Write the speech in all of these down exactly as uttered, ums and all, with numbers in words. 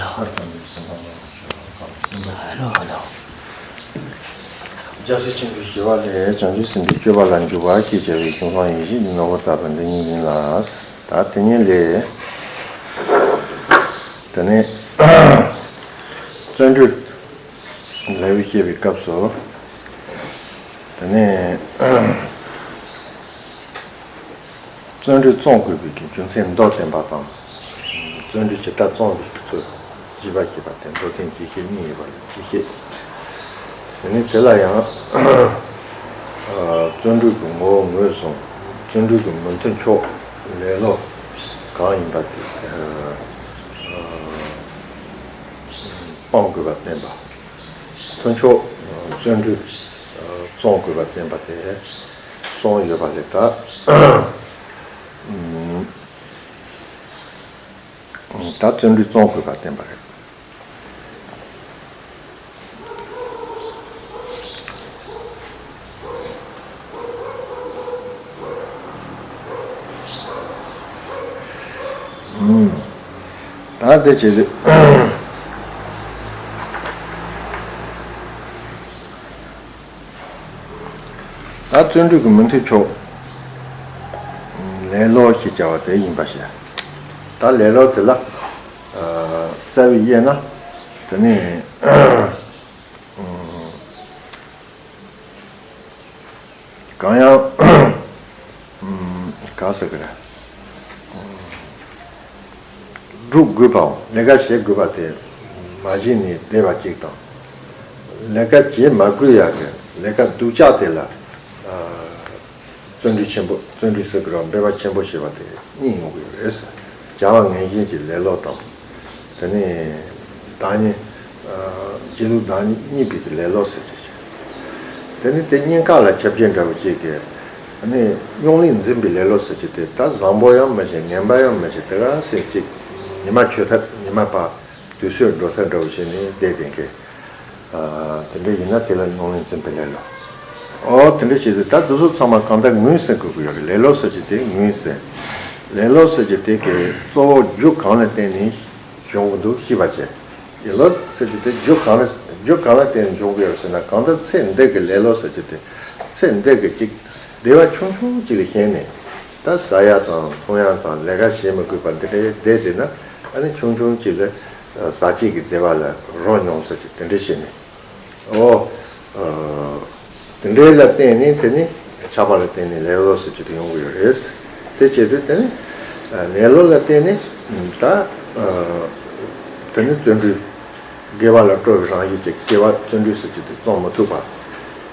ཧ་ལོ་ཧ་ལོ། རྒྱལ་སྲས་ཆེན་པོའི་ཞི་བ་ལྷས་བྱང་ཆུབ་སེམས་དཔའི་སྤྱོད་པ་ལ་འཇུག་པ་ཞེས་བྱ་བའི་གཞུང་བསྲང་ཡིན་ཞེས་ནོར་བུ་ལྟ་བུ་འདི་ཉིད་ཡིན་ལ། ད་དེ་ཉིད་ལས། དེ་ནས་བརྩོན་འགྲུས་ལེའུ་བཤད་པའི་སྐབས་སུ། དེ་ནས་བརྩོན་འགྲུས་བརྩོན་དགོས་པའི་གི་རྒྱུ་མཚན་མདོར་བསྟན་པ་དང་། བརྩོན་འགྲུས་ཇི་ལྟར་བརྩོན་པའི་ཚུལ་བཞི་པ་ཞེས་པ་སྟེ་མདོར་བསྟན་རྒྱས་བཤད་གཉིས་ཡོད་པ་ལ་རྒྱས་བཤད། དེ་ནས་དེ་ལ་ཡང་། བརྩོན་འགྲུས་ཀྱི་ངོ་བོ་ངོས་བཟུང་། བརྩོན་འགྲུས་ཀྱི་མུ་མཐུད་ཕྱོགས་ལེ་ལོ་གང་ཡིན་པ་དེ་སྤང་དགོས་པ་བསྟན་པ། མཐུན་ཕྱོགས་བརྩོན་འགྲུས་བརྩོན་དགོས་པ་བསྟན་པ་དེ་གསུངས་ཡོད་པ་ལས་ད། ད་བརྩོན་འགྲུས་བརྩོན་དགོས་པ་བསྟན་པ་རེད། ད་དེ་བྱས་ཏེ། ད་བརྩོན་འགྲུས་ཀྱི་མུ་མཐུད་ཕྱོགས་ལེ་ལོ་ཞེས་བྱ་བ་དེ་ཡིན་པ་ཞེས། ད་ལེ་ལོ་དེ་ལ་རྩ་བའི་དབྱེ་ན་དེ་ནི་གང་ཡང་ག་ཟེར་གི་རེད། སྒྲུབ་དགོས་པའམ་ལས་ཀ་བྱེད་དགོས་པ་དེ་མ་གཞི་ནས་བདེ་བ་གཅིག་དང་། ལས་ཀ་བྱེད་མ་དགོས་ཡག་གི་ལས་ཀ་སྡུག་ཅག་དེ་ལ་བརྩོན་འགྲུས་ཆེན་པོ་བརྩོན་འགྲུས་ཟེར་གི་རེད་འབད་པ་ཆེན་པོ་ཞེས་པ་དེ་གཉིས་ཡོང་གི་ཡོད་རེད། བྱ་བ་ངན་ཞེན་གྱི་ལེ་ལོ་དང་། དེ་ནས་བདག་ཉིད། སྒྱིད་ལུག་བདག་ཉིད་གཉིས་པའི་གི་ལེ་ལོ་ཟེར་གྱི། དེ་ནི་དེ་གཉིས་ཀ་ལ་ཁྱབ་རྒྱ་འདྲ་བོ་ཅིག་གི། ཨ་ནི་རྙོག་གླེང་འཛིན་པའི་ལེ་ལོ་ཟེར་གྱི་དེ་ད་བཟང་པོ་ཡང་མི་ཤེས་ངན་པ་ཡང་མི་ཤེས་དེ་ག་སེ་གཅིག་ཉི་མ་འཆོལ་ཐབས་ཉི་མ་པ་དུས་ཚོད་འགྲོ་ཐབས་འདྲ་བོ་བྱས་ནས་བསྡད་དེ་གི། དེ་འདྲ་ཡིན་ན་དེ་ལ་རྙོག་གླེང་འཛིན་པའི་ལེ་ལོ། ཨོ་དེ་འདྲ་བྱས་ཏེ་ད་དེ་ཚོ་ཚང་མ་གང་ལྟར་ངོས་ཟིན་དགོས་ཀྱི་ཡོད་རེད། ལེ་ལོ་ཟེར་གྱི་དེ་ངོས་ཟིན། ལེ་ལོ་ཟེར་གྱི་དེ་གི་གཙོ་བོ་རྒྱུ་གང་ལ་བརྟེན་ནས་བྱུང་གི་འདུག་ཤེས་པ་བྱས། ལེ་ལོ་ཟེར་གྱི་དེ་རྒྱུ་གང་ལ་རྒྱུ་གང་ལ་བརྟེན་ནས་འབྱུང་གི་ཡོད་ཟེར་ན་གང་ལྟར་ཚེ་འདི་གི་ལེ་ལོ་ཟེར་གྱི་དེ་ཚེ་འདི་གི་ཅིག་བདེ་བ་ཆུང་ཆུང་ཅིག་ལ་ཞེན་ནས་ད་ཟ་ཡ་དང་འཐུང་ཡ་དང་ལས་ཀ་བྱེད་མི་དགོས་པ་འདི་འདྲའི་བསྡད་བསྡད་ན་ཨ་ནི་ཆུང་ཆུང་ཅིག་ལ་ཟག་བཅས་ཀྱི་བདེ་བ་ལ་རོ་མྱོང་ཟེར་གྱི་དེ་འདྲ་བྱས་ནས་ཨོ། དེ་འདྲའི་ལ་བརྟེན་ནས་དེ་ནི་ཆགས་པ་ལ་བརྟེན་ནས་ལེ་ལོ་ཟེར་གྱི་དེ་ཡོང་གི་ཡོད་རེད། དེ་བྱེད་དུས་དེ་ནི་ལེ་ལོ་ལ་བརྟེན་ནས་ད་དེ་ནི་བརྩོན་འགྲུས་དགེ་བ་ལ་སྤྲོ་བའི་རང་བཞིན་གྱི་སྐྱེ་བ་བརྩོན་འགྲུས་ཟེར་གྱི་དེ་བརྩོན་མི་ཐུབ་པ།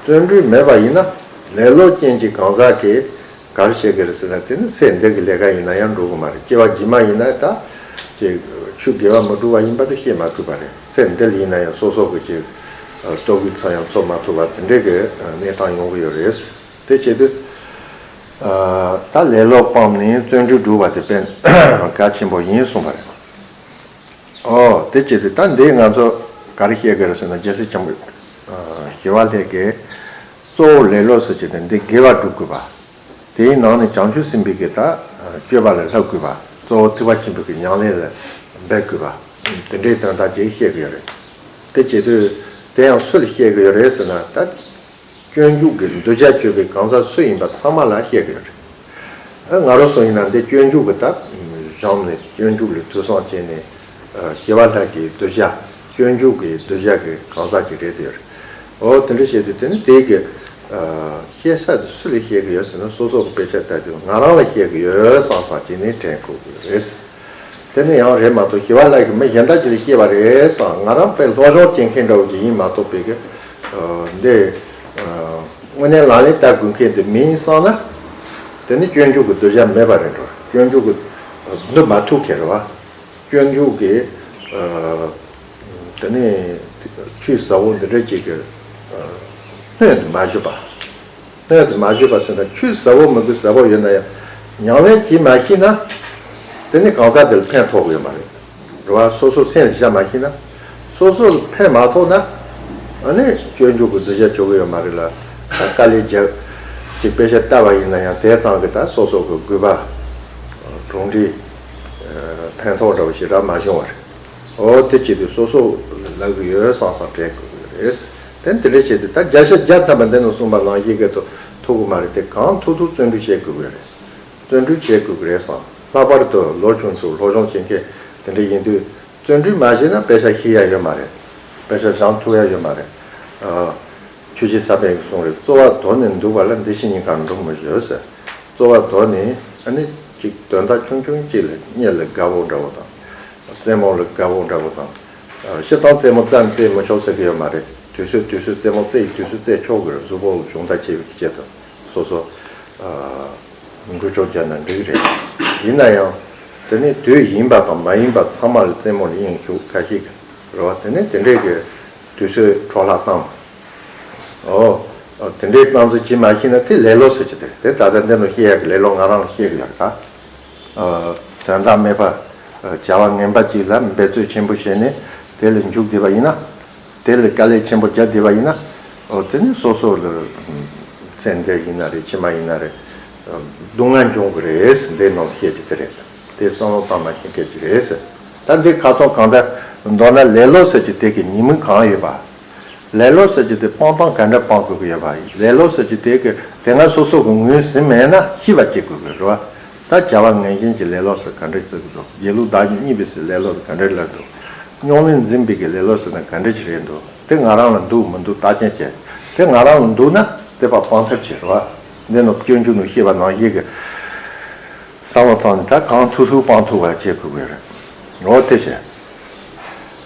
བརྩོན་འགྲུས་མེད་པ་ཡིན་ན་ལེ་ལོ་ཅན་གྱི་གང་ཟག་གིས་ག་རེ་བྱེད་ཀྱི་རེད་ཟེར་ན་དེ་ནི་ཚེ་འདི་གི་ལས་ཀ་ཡིན་ན་ཡང་འགྲུབ་ཀྱི་མ་རེད། སྐྱེ་བ་རྗེས་མ་ཡིན་ན་ད་ཅིག་ཆོས་དགེ་བ་མི་འགྲུབ་པ་ཡིན་པ་དེ་ཤེས་མ་ཐུབ་པ་རེད། ཚེ་འདི་ལ་ཡིན་ན་ཡང་སོ་སོ་གི་ཅིག་ལྟོ་གོས་ཚོ་ཡང་འཚོ་མ་ཐུབ་པ་དེ་འདྲའི་གི་གནས་སྟངས་ཡོང་གི་ཡོད་རེད། དེ་བྱེད་དུས་ད་ལེ་ལོ་སྤངས་ནས་བརྩོན་འགྲུས་སྒྲུབ་པ་དེ་དཔེ་གལ་ཆེན་པོ་ཡིན་གསུངས་པ་རེད། ཨོ་དེ་བྱེད་དུས་ད་འདི་ང་ཚོ་ག་རེ་བཤད་དགོས་རེད་ཟེར་ན་རྒྱལ་སྲས་བྱང་ཞི་བ་ལྷས་ཀྱིས་གཙོ་བོ་ལེ་ལོ་ཟེར་གྱི་དེ་འདི་དགེ་བ་སྒྲུབ་དགོས་པ། དེའི་ནང་ནས་བྱང་ཆུབ་སེམས་དཔའི་གི་ད་སྤྱོད་པ་ལ་བསླབ་དགོས་པ། གཙོ་བོ་ཐེག་པ་ཆེན་པོའི་གི་ཉམས་ལེན་ལ་འབད་དགོས་པ། དེ་འདྲའི་དོན་དག་ཅིག་བཤད་གི་ཡོད་རེད། དེ་བྱེད་དུས་དེ་ཡང་སུ་ལ་བཤད་གི་ཡོད་རེད་ཟེར་ན་ད་སྤྱོད་འཇུག་གི་གདུལ་བྱ་སྤྱོད་པའི་གང་ཟག་སུ་ཡིན་པ་ཚང་མ་ལ་བཤད་གི་ཡོད་རེད། ང་རང་ཚོ་ཡིན་ན་འདི་སྤྱོད་འཇུག་གི་ད་བཞག་ནས་སྤྱོད་འཇུག་ལ་ཐོས་བསམ་བྱས་ནས་ཞི་བ་ལྷ་གི་གདུལ་བྱ་སྤྱོད་འཇུག་གི་གདུལ་བྱ་གི་གང་ཟག་ཅིག་རེད་དེ་ཡོད་རེད། འོ་དེ་འདྲ་བྱས་དུས་དེ་ནི་དེ་གི་བཤད་ས་དེ་སུ་ལ་བཤད་གི་ཡོད་ཟེར་ན་སོ་སོ་གི་དཔེ་ཆ་ལྟ་དུས་ང་རང་ལ་བཤད་གི་ཡོད་བསམ་བསམ་བྱས་ནས་དྲན་དགོས་ཀྱི་རེད། དེ་ནི་ཡང་རེད་མ་གཏོགས་ཞི་བ་ལྷ་གིས་མི་གཞན་དག་ཅིག་ལ་བཤད་པ་རེད་བསམ་ང་རང་དཔེ་སློབ་སྦྱོང་བྱེད་མཁན་འདྲ་བོ་ཅིག་ཡིན་མ་གཏོགས་པའི་གི་འདི་དངོས་གནས་ལག་ལེན་བསྟར་དགོས་མཁན་དེ་མིན་བསམ་ན། དེ་ནི་སྤྱོད་འཇུག་གི་གདུལ་བྱ་མེད་པ་རེད་འགྲོ། སྤྱོད་འཇུག་གི་འདུ་མ་ཐུབ་མཁན་རེད་བ། སྤྱོད་འཇུག་གི་དེ་ནི་ཆོས་ཟབ་པོ་འདི་འདྲ་ཅིག་གི་སྣོད་དུ་མ་གཞུག་པ། སྣོད་དུ་མ་གཞུག་པ་ཟེར་ན་ཆོས་ཟབ་པོ་མི་དགོས་ཟབ་པོ་ཡོད་ན་ཡང་ཉམས་ལེན་བྱེད་མ་ཤེས་ན་དེ་ནི་གང་ཟག་དེ་ལ་ཕན་ཐོགས་ཀྱི་ཡོད་མ་རེད། རེད་བ། སོ་སོ་སེམས་ལ་བཞག་མ་ཤེས་ན། སོ་སོ་ལ་ཕན་མ་ཐོགས་ན། ཨ་ནི་སྤྱོད་འཇུག་གི་གདུལ་བྱ་བྱེད་ཀྱི་ཡོད་མ་རེད་ལ། ད་དཀའ་ལས་རྒྱབ་ཅིག་དཔེ་ཆ་ལྟ་བ་ཡིན་ན་ཡང་དེ་ཙམ་གྱིས་ད་སོ་སོ་གི་དགོས་པ་གྲུབ་འབྲས་ཕན་ཐོགས་འདྲ་བོ་ཞེ་དྲག་མ་བྱུང་བ་རེད། འོ་དེ་བྱེད་དུས་སོ་སོ་ལབ་གི་ཡོད་བསམ་བསམ་དྲན་དགོས་ཀྱི་རེད། དེ་འདི་འདྲ་བྱེད་དུས་ད་བརྒྱ་ཆ་བརྒྱ་ཐམ་པ་འདི་ནང་གསུངས་པ་ནང་བཞིན་གྱི་ཐུག་ཐུག་གི་མ་རེད། དེ་གང་ཐུག་ཐུག་བརྩོན་འགྲུས་བྱེད་དགོས་ཀྱི་རེད། བརྩོན་འགྲུས་བྱེད་དགོས་ཀྱི་རེད་བསམ། ལྷག་པར་དུ་ལོ་ཆུང་ཆུང་སློབ་སྦྱོང་བྱེད་མཁན་དེ་འདྲ་ཡིན་དུས་བརྩོན་འགྲུས་མ་བྱས་ན་དཔེ་ཆ་ཤེས་ཡ་ཡོད་མ་རེད། དཔེ་ཆ་སྦྱང་ཐུབ་ཡ་ཡོད་མ་རེད། ཨ། ཆོས་རྗེ་ས་པཎ་གྱིས་གསུངས་རེད། རྩོལ་བ་དོར་ནས་འདུག་པ་ལ། འདི་ཕྱི་གཉིས་ཀར་འགྲོ་མི་བྱེད་ཟེར། རྩོལ་བ་དོར་ནས་ཨ་ནི་ཅིག་དོན་དག་ཆུང་ཆུང་ཅིག་ལ་གཉེར་ལ་དགའ་བོ་འདྲ་བོ་དང་། རྩེད་མོ་ལ་དགའ་བོ་འདྲ་བོ་དང་། ཨ། སྤྱིར་བཏང་རྩེད་མོ་རྩེ་ན་རྩེད་མི་ཆོག་ཟེར་གྱི་ཡོད་མ་རེད། དུས་ཚོད་དུས་ཚོད་རྩེད་མོ་རྩེ་ཡི་དུས་ཚོད་རྩེ་ཆོག་གི་རེད། གཟུགས་པོ་ལ་སྦྱོང་བརྡར་བྱེད་པའི་ཆེད་དུ་སོ་སོ། ཨ། འགུལ་སྐྱོད་བརྒྱབ་ན་འགྲིག་རེད། ཡིན་ན་ཡང་དེ་ནི་དུས་ཡིན་པ་དང་མ་ཡིན་པ་ཚང་མ་ལ་རྩེད་མོ་ལ་དབྱིངས་ཞུགས་ཁ་ཤས་ཀྱི་རེད་བ། དེ་ནི་དེ་འདྲས་ཀྱི་དུས་ཚོད་འཕྲོ་བརླག་བཏང་། ཨོ། དེ་འདྲས་བཏང་ཚུལ་ཅིག་མ་ཤེས་ན་དེ་ལེ་ལོ་ཟེར་གྱི་དེ་རེད། དེ་ད་ལྟ་འདི་ནང་བཤད་ཡག་གི་ལེ་ལོ་ང་རང་ལ་བཤད་གི་ཡོད་རེད་ད། ཨ། དོན་དག་མེད་པ། ཨ། བྱ་བ་ངན་པ་ཅིག་ལ་འབད་རྩོལ་ཆེན་པོ་བྱས་ནས་དེ་ལ་འཇུག་བསྡད་པ་ཡིན་ན། དེ་ལ་དཀའ་ལས་ཆེན་པོ་རྒྱག་བསྡད་པ་ཡིན་ན། ཨོ། དེ་ནི་སོ་སོ་ལ་ཚེ་འདི་ཡིན་ན་རེད། ཕྱི་མ་ཡིན་ན་རེད། སྡུག་བསྔལ་འབྱུང་གི་རེད། འདི་ནང་བཤད་རྒྱུ་དེ་རེད། དེ་བསམ་བློ་བཏང་མ་ཤེས་མཁན་ཅིག་རེད། ད་འདི་ཁ་སང་གང་ལྟར་མདོར་ན་ལེ་ལོ་ཟེར་གྱི་དེ་གི་ཉེས་དམིགས་གང་ཡོད་པ། ལེ་ལོ་ཟེར་གྱི་དེ་སྤང་ཐང་ག་འདྲ་སྤང་དགོས་ཀྱི་ཡོད་པ་ཡིན། ལེ་ལོ་ཟེར་གྱི་དེ་གི་དེ་སྔ་སོ་སོ་གི་ངོས་ཟིན་མེད་ན་ཤེས་པ་བྱེད་དགོས་ཀྱི་རེད་བ། ད་བྱ་བ་ངན་ཞེན་གྱི་ལེ་ལོ་ཟེར་ག་འདྲ་ཟེར་གི་འདུག་དགེ་ལུགས་བདག་གཉིས་པའི་སའི་ལེ་ལོ་ཟེར་ག་འདྲ་ལབ་འདུག་སྨྱུང་གནས་འཛིན་པའི་གི་ལེ་ལོ་ཟེར་ན་ག་འདྲ་ཅིག་རེད་འདུག་དེ་ང་རང་ལ་འདུག་མི་འདུག་བརྟག་དཔྱད་བྱས། དེ་ང་རང་ལ་འདུག་ན་དེ་ཕར་སྤང་ཐབས་བྱེད་རོགས། འདི་ནི་སྤྱོད་འཇུག་ནང་བཤད་པ་ནང་བཞིན་གྱི་བསམ་བློ་བཏང་ནས་ད་གང་ཐུབ་ཐུབ་སྤང་ཐུབ་པ་བྱེད་དགོས་ཀྱི་རེད། འོ་དེ་བྱས།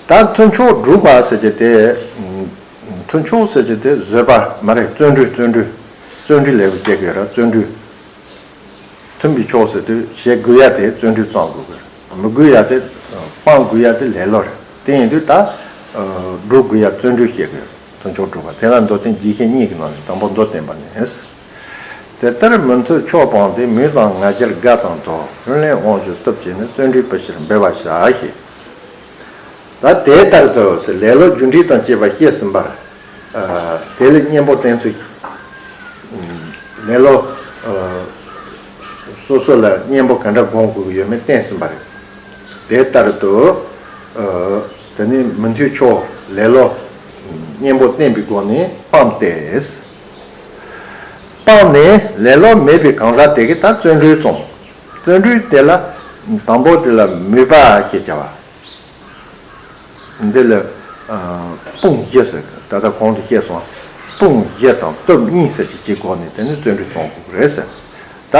ད་མཐུན་ཕྱོགས་སྒྲུབ་པ་ཟེར་གྱི་དེ། མཐུན་ཕྱོགས་ཟེར་གྱི་དེ་བཟོད་པ་མ་རེད། བརྩོན་འགྲུས། བརྩོན་འགྲུས། བརྩོན་འགྲུས་ལབ་པ་བྱེད་དགོས་ར། བརྩོན་འགྲུས། མཐུན་པའི་ཕྱོགས་ཟེར་དུས་བྱེད་དགོས་ཡ་དེ་བརྩོན་འགྲུས་བརྩམ་དགོས་ཀྱི་རེད། མི་དགོས་ཡ་དེ་སྤང་དགོས་ཡ་དེ་ལེ་ལོ་རེད། དེ་ཡིན་དུས་ད་སྒྲུབ་དགོས་ཡ་བརྩོན་འགྲུས་བྱེད་དགོས་རེད། མཐུན་ཕྱོགས་སྒྲུབ་པ་དེ་ལ་མདོ་དོན་རྒྱས་བཤད་གཉིས་ཀྱི་ནང་ནས་དང་པོ་མདོ་བསྟན་པ་ནས། དེ་ལྟར་མི་མཐུན་ཕྱོགས་སྤངས་ཏེ། མོས་དང་ང་རྒྱལ་དགའ་དང་དོ། ལྷུར་ལེན་དབང་བསྒྱུར་སྟོབས་བསྐྱེད་ནས། བརྩོན་འགྲུས་སྤེལ་ཕྱིར་འབད་པར་བྱ་ཞེས། ད་དེ་ལྟར་དུ་ཟེར་ལེ་ལོ་རྒྱུ་འབྲས་དང་བཅས་པ་བཤད་ཟིན་པར། ཨ། དེ་ལ་གཉེན་པོ་བསྟེན་ཚུལ། ལེ་ལོ། ཨ། སོ་སོ་ལ་གཉེན་པོ་ག་འདྲ་སྒོམ་དགོས་ཀྱི་ཡོད་མེད་བསྟན་ཟིན་པ་རེད། དེ་ལྟར་དུ། ཨ། དེ་ནི་མི་མཐུན་ཕྱོགས་ལེ་ལོ་གཉེན་པོ་བསྟེན་པའི་སྒོ་ནས་སྤངས་ཏེ། སྤངས་ནས་ལེ་ལོ་མེད་པའི་གང་ཟག་དེ་གིས་ད་བརྩོན་འགྲུས་བརྩམས། བརྩོན་འགྲུས་དེ་ལ་དང་པོ་དེ་ལ་མོས་པ་ཞེས་བྱ་བ། འདི་ལ། ཨ། དཔུང་བཞི་ཟེར། ད་ལྟ་གོང་དུ་བཤད་སོང་། དཔུང་བཞི་དང་སྟོབས་གཉིས་ཟེར་གྱི་གཅིག་གོ་ནས་དེ་ནི་བརྩོན་འགྲུས་བརྩམ་དགོས་རེད་ཟེར། ད་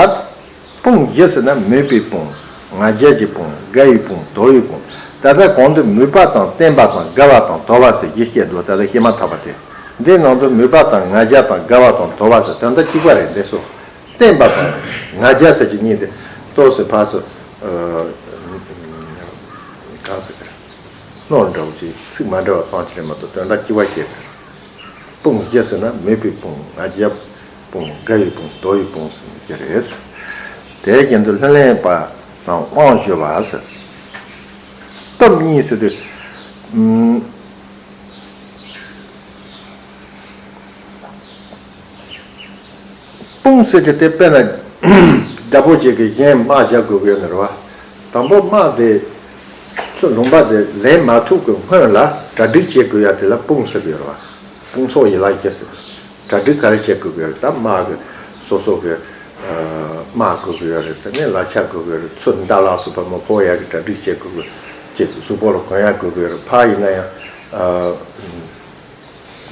དཔུང་བཞི་ཟེར་ན་མོས་པའི་དཔུང་། ང་རྒྱལ་གྱི་དཔུང་། དགའ་བའི་དཔུང་། དོར་བའི་དཔུང་། ད་ལྟ་གོང་དུ་མོས་པ་དང་བརྟན་པ་དང་དགའ་བ་དང་དོར་བ་ཟེར་བཞི་བཤད་འདུག་ད་ལྟ་བཤད་མ་ཐག་པ་དེ། འདིའི་ནང་དུ་མོས་པ་དང་ང་རྒྱལ་དང་དགའ་བ་དང་དོར་བ་ཟེར་དོན་དག་གཅིག་པ་རེད། འདི་སོ། བརྟན་པ་དང་ང་རྒྱལ་ཟེར་གྱི་གཉིས་དེ་ཏོག་ཙམ་ཕར་ཚུར། ཨ། གང་ཟེར་གི་རེད། སྣོད་འདྲ་བོ་ཅིག་ཚིག་མ་འདྲ་བ་ཚང་གི་རེད་མ་གཏོགས་དོན་དག་གཅིག་པ་བཤད་གི་རེད། དཔུང་བཞི་ཟེར་ན་མོས་པའི་དཔུང་། ང་རྒྱལ་དཔུང་། དགའ་བའི་དཔུང་། དོར་བའི་དཔུང་ཟེར་ནས་བཞི་རེད། དེའི་རྒྱན་དུ་ལྷུར་ལེན་པ་དང་དབང་བསྒྱུར་བ་ཟེར། སྟོབས་གཉིས་ཟེར་དུས། ཨུམ། དཔུང་ཟེར་གྱི་དེ་དཔེར་ན་རྒྱལ་པོ་ཅིག་གིས་གཞན་དམག་རྒྱག་དགོས་ཀྱི་ཡོད་ནི་རེད་བ། དང་པོ་དམག་དེ་ཚུར་ལུང་པ་དེ་ལེན་མ་ཐུབ་ཀྱི་སྔོན་ལ་གྲ་སྒྲིག་བྱེད་དགོས་ཡ་དེ་ལ་དཔུང་ཟེར་གྱི་ཡོད་རེད་བ། དཔུང་ཚོགས་ཡན་ལག་བཞི་ཟེར། གྲ་སྒྲིག་ག་རེ་བྱེད་དགོས་ཀྱི་ཡོད་རེད། ད་དམག་གི་སོ་སོ་གི་ཨ་དམག་དགོས་ཀྱི་ཡོད་རེད། དེ་ནས་ལག་ཆ་དགོས་ཀྱི་ཡོད་རེད། ཚུར་མདའ་ལ་སོགས་པ་མི་ཕོག་ཡ་གི་གྲ་སྒྲིག་བྱེད་དགོས་ཀྱི་ཅིག་གཟུགས་པོ་ལ་གོན་ཡ་དགོས་ཀྱི་ཡོད་རེད། ཕར་ཡིན་ན་ཡང་ཨ།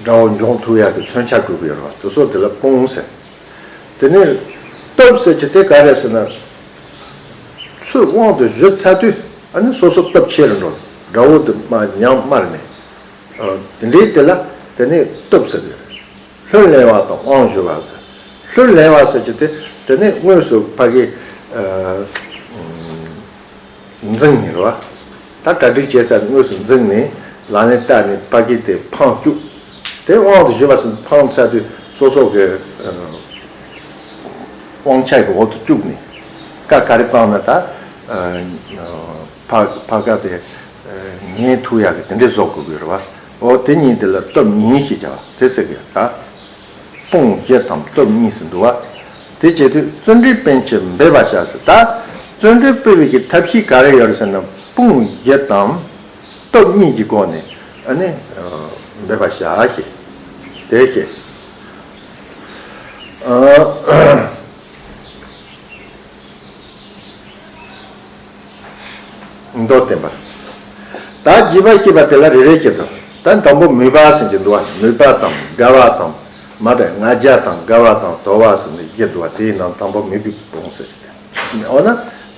དགྲ་བོ་འཇོམས་ཐུབ་ཡག་གི་མཚོན་ཆ་དགོས་ཀྱི་ཡོད་རེད་བ། དེ་ཚོ་དེ་ལ་དཔུང་ཟེར། དེ་ནས་སྟོབས་ཟེར་གྱི་དེ་ག་རེ་ཟེར་ན། ཚུར་དབང་དུ་བཞུད་ཚར་དུས་ཨ་ནི་སོ་སོ་སྟོབས་ཆེ་རུ་འགྲོ། དགྲ་བོ་དེ་མར་ཉམས་དམར་ནས། ཨ། དེ་འདྲའི་དེ་ལ་དེ་ནས་སྟོབས་ཟེར་གྱི་རེད། ལྷུར་ལེན་པ་དང་དབང་བསྒྱུར་བ་ཟེར། ལྷུར་ལེན་པ་ཟེར་གྱི་དེ་དེ་ནས་དངོས་སུ་ཕ་གི། ཨ། འཛིང་ནས་རེད་བ། ད་གྲ་སྒྲིག་བྱེད་ས་དངོས་སུ་འཛིང་ནས་ལག་ལེན་བསྟར་ནས་ཕ་གི་དེ་འཕང་བཅུག་དེ་དབང་དུ་བཞུགས་པ་ཟིན། འཕང་ཚར་དུས་སོ་སོ་གི་ཨ་དབང་ཆ་གི་འོག་ཏུ་བཅུག་ནས་བཀའ་ག་རེ་བཏང་ན་ད་ཨ་ཕ་ཕ་ག་དེ་ཨ་ཉན་ཐུབ་ཡག་གི་དེ་འདྲའི་བཟོ་དགོས་ཀྱི་རེད་བ། འོ་དེ་གཉིས་དེ་ལ་སྟོབས་གཉིས་ཞེས་བྱ་བ་དེ་ཟེར་གི་ད། དཔུང་བཞི་དང་སྟོབས་གཉིས་སུ་འདུ་བ། དེ་བྱེད་དུས་བརྩོན་འགྲུས་སྤེལ་ཕྱིར་འབད་པར་བྱ་ཟེར། ད་བརྩོན་འགྲུས་སྤེལ་བའི་གི་ཐབས་ཤེས་ག་རེ་ཡོད་རེད་ཟེར་ན། དཔུང་བཞི་དང་ སྟོབས་གཉིས་ཀྱི་སྒོ་ནས་ཨ་ནི་འབད་པར་བྱ་ཞེས་དེ་བཤད། མདོར་བསྟན་པ། ད་བརྒྱད་པ་བཤད་པ་དེ་ལ་རེ་རེ་བཤད་དོ། ད་དང་པོ་མོས་པ་ཟེར་གྱི་འདུག་བ། མོས་པ་དང་དགའ་བ་དང་མ་དང་ང་རྒྱལ་དང་དགའ་བ་དང་དོར་བ་ཟེར་ནས་བཤད་འདུག་བ། དེའི་ནང་དང་པོ་མོས་པའི་དཔུང་ཟེར་གྱི། འོ་ན་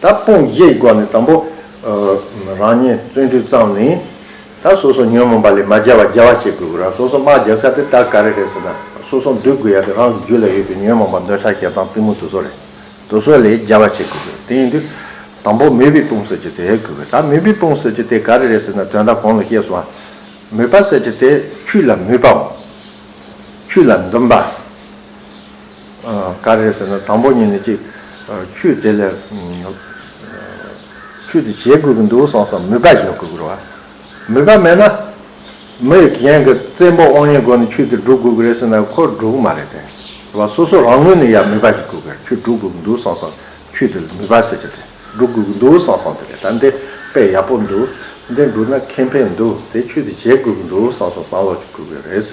ད་དཔུང་བཞིའི་སྒོ་ནས་དང་པོ་རང་ཉིད་བརྩོན་འགྲུས་བརྩམས་ནས། ད་སོ་སོ་ཉོན་མོངས་པ་ལས་མ་རྒྱལ་བ་རྒྱལ་བ་བྱེད་དགོས་ཀྱི་རེད། སོ་སོ་མ་རྒྱལ་ས་དེ་ད་ག་རེ་རེད་ཟེར་ན། སོ་སོ་འདུལ་དགོས་ཡ་དེ་རང་གི་རྒྱུད་ལ་ཡོད་པའི་ཉོན་མོངས་པ་འདོད་ཆགས་ཞེ་སྡང་གཏི་མུག་དེ་ཚོ་རེད། དེ་ཚོ་ལས་རྒྱལ་བ་བྱེད་དགོས་ཀྱི་རེད། དེ་ཡིན་དུས་དང་པོ་མོས་པའི་དཔུང་ཟེར་གྱི་དེ་དགོས་ཀྱི་རེད། ད་མོས་པའི་དཔུང་ཟེར་གྱི་དེ་ག་རེ་རེད་ཟེར་ན། དོན་དག་གོང་ལ་བཤད་སོང་བ། མོས་པ་ཟེར་གྱི་དེ་ཆོས་ལ་མོས་པའོ། ཆོས་ལ་འདུན་པ། ཨ། ག་རེ་ཟེར་ན། དང་པོ་ཉིད་ནས་ཅིག་ཨ། ཆོས་དེ་ལ། ཨ། ཆོས་དེ་བྱེད་དགོས་ཀྱི་འདུག་བསམ་བསམ་མོས་པ་ཡོད་དགོས་ཀྱི་རེད་བ། མོས་པ་མེད་ན། མི་གཞན་གྱི་བཙན་པོ་དབང་ཡོད་སྒོ་ནས་ཆོས་དེ་སྒྲུབ་དགོས་ཀྱི་རེད་ཟེར་ན། ཁོ་སྒྲུབ་ཀྱི་མ་རེད་དེ། རེད་བ། སོ་སོ་རང་ངོས་ནས་ཡང་མོས་པ་ཞིག་དགོས་ཀྱི་རེད། ཆོས་སྒྲུབ་དགོས་ཀྱི་འདུག་བསམ་བསམ་ཆོས་དེ་ལ་མོས་པ་ཟེར་གྱི་དེ། སྒྲུབ་དགོས་ཀྱི་འདུག་བསམ་བསམ་དེ་རེད། ད་འདི་དཔེ་ཡག་པོ་འདུག་འདི་སྒྲུབ་ན་ཁེ་ཕན་འདུག་དེ་ཆོས་དེ་བྱེད་དགོས་ཀྱི་འདུག་བསམ་བསམ་བསམ་བློ་ཞིག་དགོས་ཀྱི་རེད།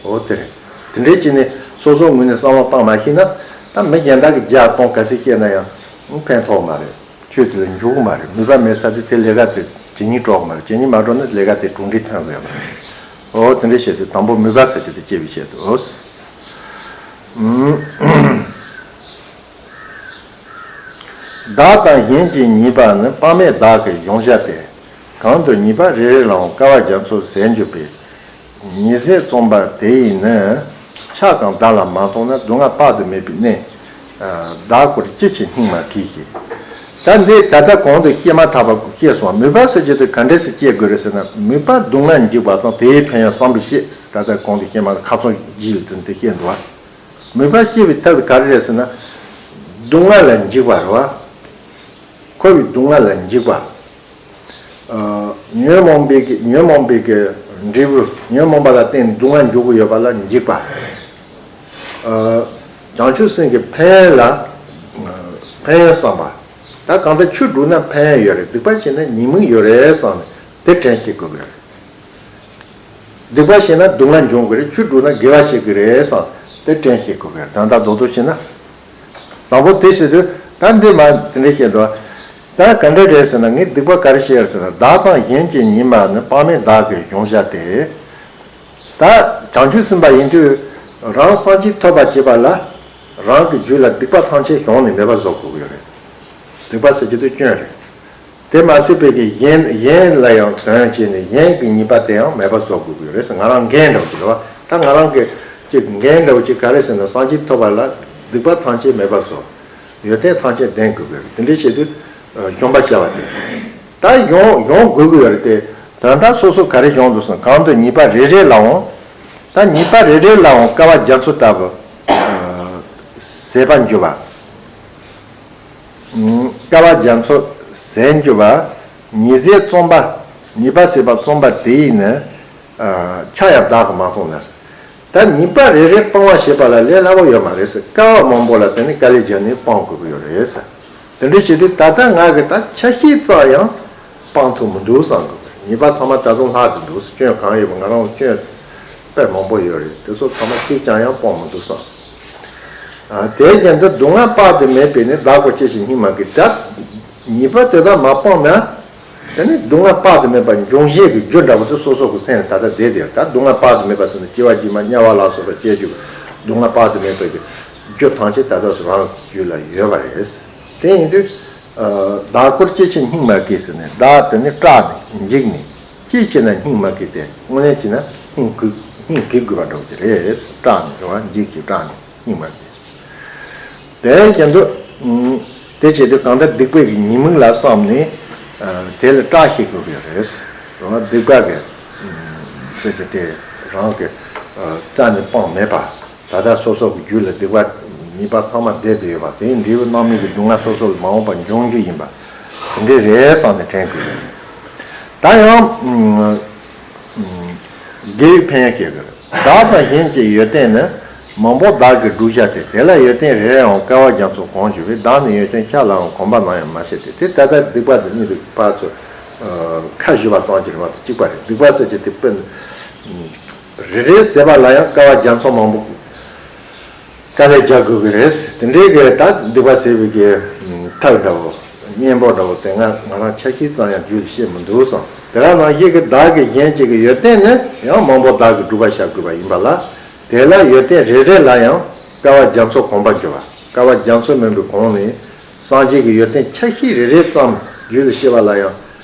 འོ་དེ་རེད། དེ་འདྲའི་བྱས་ནས་སོ་སོའི་ངོས་ནས་བསམ་བློ་བཏང་མ་ཤེས་ན། ད་མི་གཞན་དག་གིས་བརྒྱ་སྟོང་ག་ཚོད་བཤད་ན་ཡང་ཕན་ཐོགས་མ་རེད། ཆོས་དེ་ལ་འཇུག་གི་མ་རེད། མོས་པ་མེད་ཚར་དུས་དེ་ལས་ཀ་དེ་ཇེ་ཉུང་འགྲོ་གི་མ་རེད། ཇེ་ཉུང་མ་འགྲོ་ན་ལས་ཀ་དེ་གྲུབ་འབྲས་ཐོན་གི་ཡོད་མ་རེད། འོ་དེ་འདྲ་བྱས་དུས་དང་པོ་མོས་པ་ཟེར་གྱི་དེ་སྐྱེ་བའི་ཆེད་དུ། འོ། བདག་དང་གཞན་གྱི་ཉེས་པ་ནི། དཔག་མེད་བདག་གི་གཞོམ་བྱ་སྟེ། གང་དུ་ཉེས་པ་རེ་རེ་ལའང། དཀའ་བ་རྒྱ་མཚོ་ཟད་འགྱུར་བའི། ཉེས་ཟད་རྩོམ་པ་དེ་ཡིས་ནི། ཆགས་དང་བརྡ་ལ་མ་མཐོང་ན། སྡུག་བསྔལ་དཔག་ཏུ་མེད་པའི་གནས། བདག་སྐྱོར་ཅི་ཕྱིར་སྙིང་མ་གིས་ཞེས། ད་འདི་ད་ལྟ་གོང་དུ་བཤད་མ་ཐག་པ་བཤད་སོང་། མོས་པ་ཟེར་གྱི་དེ་ག་འདྲས་སེ་སྐྱེ་དགོས་རེད་ཟེར་ན། མོས་པ་སྡུག་བསྔལ་འཇིགས་པ་དང་དེའི་ཕན་ཡོན་བསམ་པའི་ཤེས། ད་ལྟ་གོང་དུ་བཤད་མ་ཁ་ཚོན་བཞི་ལ་དེ་འདི་བཤད་འདུག་བ། མོས་པ་སྐྱེ་བའི་ཐབས་དེ་ག་རེ་རེད་ཟེར་ན། སྡུག་བསྔལ་ལ་འཇིགས་པ་རེད་བ། འཁོར་བའི་སྡུག་བསྔལ་ལ་འཇིགས་པ། ཨ། ཉོན་མོངས་པའི་གི་ཉོན་མོངས་པའི་གི་འབྲས་བུ། ཉོན་མོངས་པ་ལ་བརྟེན་ནས་སྡུག་བསྔལ་འཇུག་གི་ཡོད་པ་ལ་འཇིགས་པ། ཨ། བྱང་ཆུབ་སེམས་ཀྱི་ཕན་ཡོན་ལ། ཨ། ཕན་ཡོན་བསམ་པ། ད་གང་ལྟར་ཆོས་སྒྲུབ་ན་ཕན་ཡོན་ཡོད་རེད། སྡིག་པ་བྱས་ན་ཉེས་དམིགས་ཡོད་རེད་བསམ་ནས་དེ་དྲན་ཤེས་དགོས་ཀྱི་རེད། སྡིག་པ་བྱས་ན་སྡུག་བསྔལ་འབྱུང་གི་རེད། ཆོས་སྒྲུབ་ན་དགེ་བ་བྱེད་ཀྱི་རེད་བསམ་དེ་དྲན་ཤེས་དགོས་ཀྱི་རེད། དོན་དག་རྡོག་རྡོག་བྱས་ན། དང་པོ་དེ་ཟེར་དུས་ད་འདི་མ་དེ་འདྲ་བཤད་འགྲོ། ད་ག་འདྲ་རེད་ཟེར་ན། ངས་སྡིག་པ་ག་རེ་བྱས་ཡོད་ཟེར་ན། བདག་དང་གཞན་གྱི་ཉེས་པ་ནི། དཔག་མེད་བདག་གི་གཞོམ་བྱ་སྟེ། ད་བྱང་ཆུབ་སེམས་དཔའ་ཡིན་དུས་རང་སངས་རྒྱས་ཐོབ་པར་བྱེད་པ་ལ་རང་གི་རྒྱུད་ལ་སྡིག་པ་ཐམས་ཅད་གཞོམ་ནས་མེད་པ་བཟོ་དགོས་ཀྱི་ཡོད་རེད། སྡིག་པ་ཟེར་གྱི་དེ་སྐྱོན་རེད། དེ་མ་ཚད་པའི་གི་གཞན་གཞན་ལ་ཡང་དོན་བྱས་ནས་གཞན་གྱི་ཉེས་པ་དེ་ཡང་མེད་པ་བཟོ་དགོས་ཀྱི་རེད་ཟེར། ང་རང་འགན་འདྲ་བོ་ཅིག་རེད་བ། ད་ང་རང་གི་ཅིག་འགན་འདྲ་བོ་ཅིག་ག་རེ་ཟེར་ན། སངས་རྒྱས་ཐོབ་པ་ལ་སྡིག་པ་ཐམས་ཅད་མེད་པ་བཟོ། ཡོན་ཏན་ཐམས་ཅད་ལྡན་དགོས་ཀྱི་རེད། དེ་འདྲ་བྱེད་དུས་གཞོམ་པ་བྱ་བ་དེ། ད་གཞོམ་གཞོམ་དགོས་ཀྱི་ཡོད་རེད་དེ། དོན་དག་སོ་སོ་ག་རེ་གཞོམ་འདུག་ཟེར་ན། གང་དུ་ཉེས་པ་རེ་རེ་ལའང་། ད་ཉེས་པ་རེ་རེ་ལའང་དཀའ་བ་རྒྱ་མཚོ་ལྟ་བུ་ཟད་པར་འགྱུར་བ། དཀའ་བ་རྒྱ་མཚོ་ཟད་འགྱུར་བ། ཉེས་ཟད་རྩོམ་པ། ཉེས་པ་ཟད་པ་རྩོམ་པ་དེ་ཡིས་ནི། ཆགས་ཡང་བདག་གིས་མ་མཐོང་ན། ད་ཉེས་པ་རེ་རེ་སྤང་བ་ཞེས་པ་ལ་ལས་སླ་པོ་ཡོད་མ་རེད་ཟེར། དཀའ་བ་མང་པོ་ལ་དེ་ནི་དཀའ་ལས་བརྒྱབ་ནས་སྤང་དགོས་ཀྱི་ཡོད་རེད་ཟེར། དེ་འདྲ་བྱེད་དུས་ད་ལྟ་ང་གིས་ད་ཆ་ཤས་ཙམ་ཡང་སྤང་ཐུབ་མི་འདུག་བསམ་དགོས། ཉེས་པ་ཚང་མ་ད་དུང་ལྷག་གི་འདུག་སྐྱོན་གང་ཡོད་པ། ང་རང་ལ་སྐྱོན་དཔེ་མང་པོ་ཡོད་རེད། དེ་ཚོ་ཚང་མ་གཅིག་ཀྱང་ཡང་སྤང་མི་འདུག་བསམ། ཨ། དེའི་རྐྱེན་དུ་སྡུག་བསྔལ་དཔག་ཏུ་མེད་པས་ནི། བདག་སྐྱོར་ཅི་ཕྱིར་སྙིང་མ་གིས། ད་ཉེས་པ་དེ་དག་མ་སྤངས་ན། དེ་ནི་སྡུག་བསྔལ་དཔག་ཏུ་མེད་པ་འབྱུང་བཞིན་གྱི་རྒྱུ་འདྲ་པོ་དེ་སོ་སོ་གི་སེམས་ལ་ད་ལྟ་བསྡད་དེ། ད་སྡུག་བསྔལ་དཔག་ཏུ་མེད་པ་ཟེར་ན་སྐྱེ་བ་རྗེས་མ་དམྱལ་བ་ལ་སོགས་པ་སྐྱེ་རྒྱུ་གི་སྡུག་བསྔལ་དཔག་ཏུ་མེད་པའི་གི་རྒྱུ་ཐམས་ཅད་ད་ལྟ་རང་རྒྱུད་ལ་ཡོད་པ་རེད། དེ་ཡིན་དུས། ཨ། བདག་སྐྱོར་ཅི་ཕྱིར་སྙིང་མ་གིས་ཟེར་ནས། བདག་དེ་ནི་སྐྲག་ནས་འཇིགས་ནས་ཅི་བྱས་ན་སྙིང་མ་གིས་ཏེ། དངོས་གནས་བྱས་ན་སྙིང་གི་སྙིང་གི་དགོས་པ་འདྲ་བོ་ཅིག་རེད། སྐྲག་ནས་རེད་བ། འཇིགས་ཤིང་སྐྲག་ནས་སྙིང་མ་གིས། དེ་བཞིན་དུ། ཨ། དེ་བྱེད་དུས་གང་ལྟར་སྡིག་པའི་གི་ཉེས་དམིགས་ལ་བསམ་ནས། ཨ། དེ་ལ་སྐྲག་ཤེས་དགོས་ཀྱི་རེད། རེད་བ། སྡིག་པ་གི། ཨ། ཟེར་གྱི་དེ་རང་གི། ཨ། རྩ་ནས་སྤངས་མེད་པ། ད་ལྟ་སོ་སོ་གི་རྒྱུད་ལ་སྡིག་པ་ཉེས་པ་ཚང་མ་བསྡད་དེ་ཡོད་པ། དེའི་འབྲས་བུ་རྣམ་སྨིན་གྱི་སྡུག་བསྔལ་སོ་སོ་ལ་མ་འོངས་པར་འབྱུང་རྒྱུ་ཡིན་པ། དེ་འདྲ་རེད་བསམ་ནས་དྲན་དགོས་ཀྱི་རེད། ད་ཡང་། ཨ། དགེ་བའི་ཕན་ཡོན་བཤད་ཀྱི་རེད། བདག་དང་གཞན་གྱི་ཡོན་ཏན་ནི། མང་པོ་བདག་གིས་བསྒྲུབ་བྱ་སྟེ། དེ་ལ་ཡོན་ཏན་རེ་རེའང་དཀའ་བ་རྒྱ་མཚོ་གང་འགྱུར་བས། བདག་ནི་ཡོན་ཏན་ཆ་ལའང་གོམས་པ་ནམ་ཡང་མ་བྱེད་དེ། དེ་ད་ལྟ་སྡིག་པ་དེ་གཉིས་དེ་ཕར་ཚུར་ ཁ་ཞུ་བ་ཙམ་གྱི་རེད་མ་གཏོགས་གཅིག་པ་རེད། སྡིག་པ་ཟེར་གྱི་དེ་དཔེ་རེ་རེ་ཟེར་བ་ལ་ཡང་དཀའ་བ་རྒྱ་མཚོ་མང་པོ་དཀའ་ལས་རྒྱག་དགོས་ཀྱི་རེད། དེ་འདྲའི་གི་ད་སྡིག་པ་ཟེར་བའི་གི་ཐབས་འདྲ་བོ་གཉེན་པོ་འདྲ་བོ་དེ་ང་ང་རང་ཆ་ཤས་ཙམ་ཡང་རྒྱུད་ལ་བཤད་མི་འདུག་བསམ། དེ་ག་ནང་བཞིན་གྱི་བདག་གི་གཞན་གཅེས་ཀྱི་ཡོན་ཏན་ནི་ཡང་མང་པོ་བདག་གིས་བསྒྲུབས་པ་བཞག་དགོས་པ་ཡིན་པ་ལ། དེ་ལ་ཡོན་ཏན་རེ་རེ་ལ་ཡང་དཀའ་བ་རྒྱ་མཚོ་གོམས་པར་འགྱུར་བ། དཀའ་བ་རྒྱ་མཚོ་མིན་པའི་གོང་ནས་སངས་རྒྱས་ཀྱི་ཡོན་ཏན་ཆ་ཤས་རེ་རེ་ཙམ་རྒྱུད་ལ་སྐྱེ་བ་ལ་ཡང་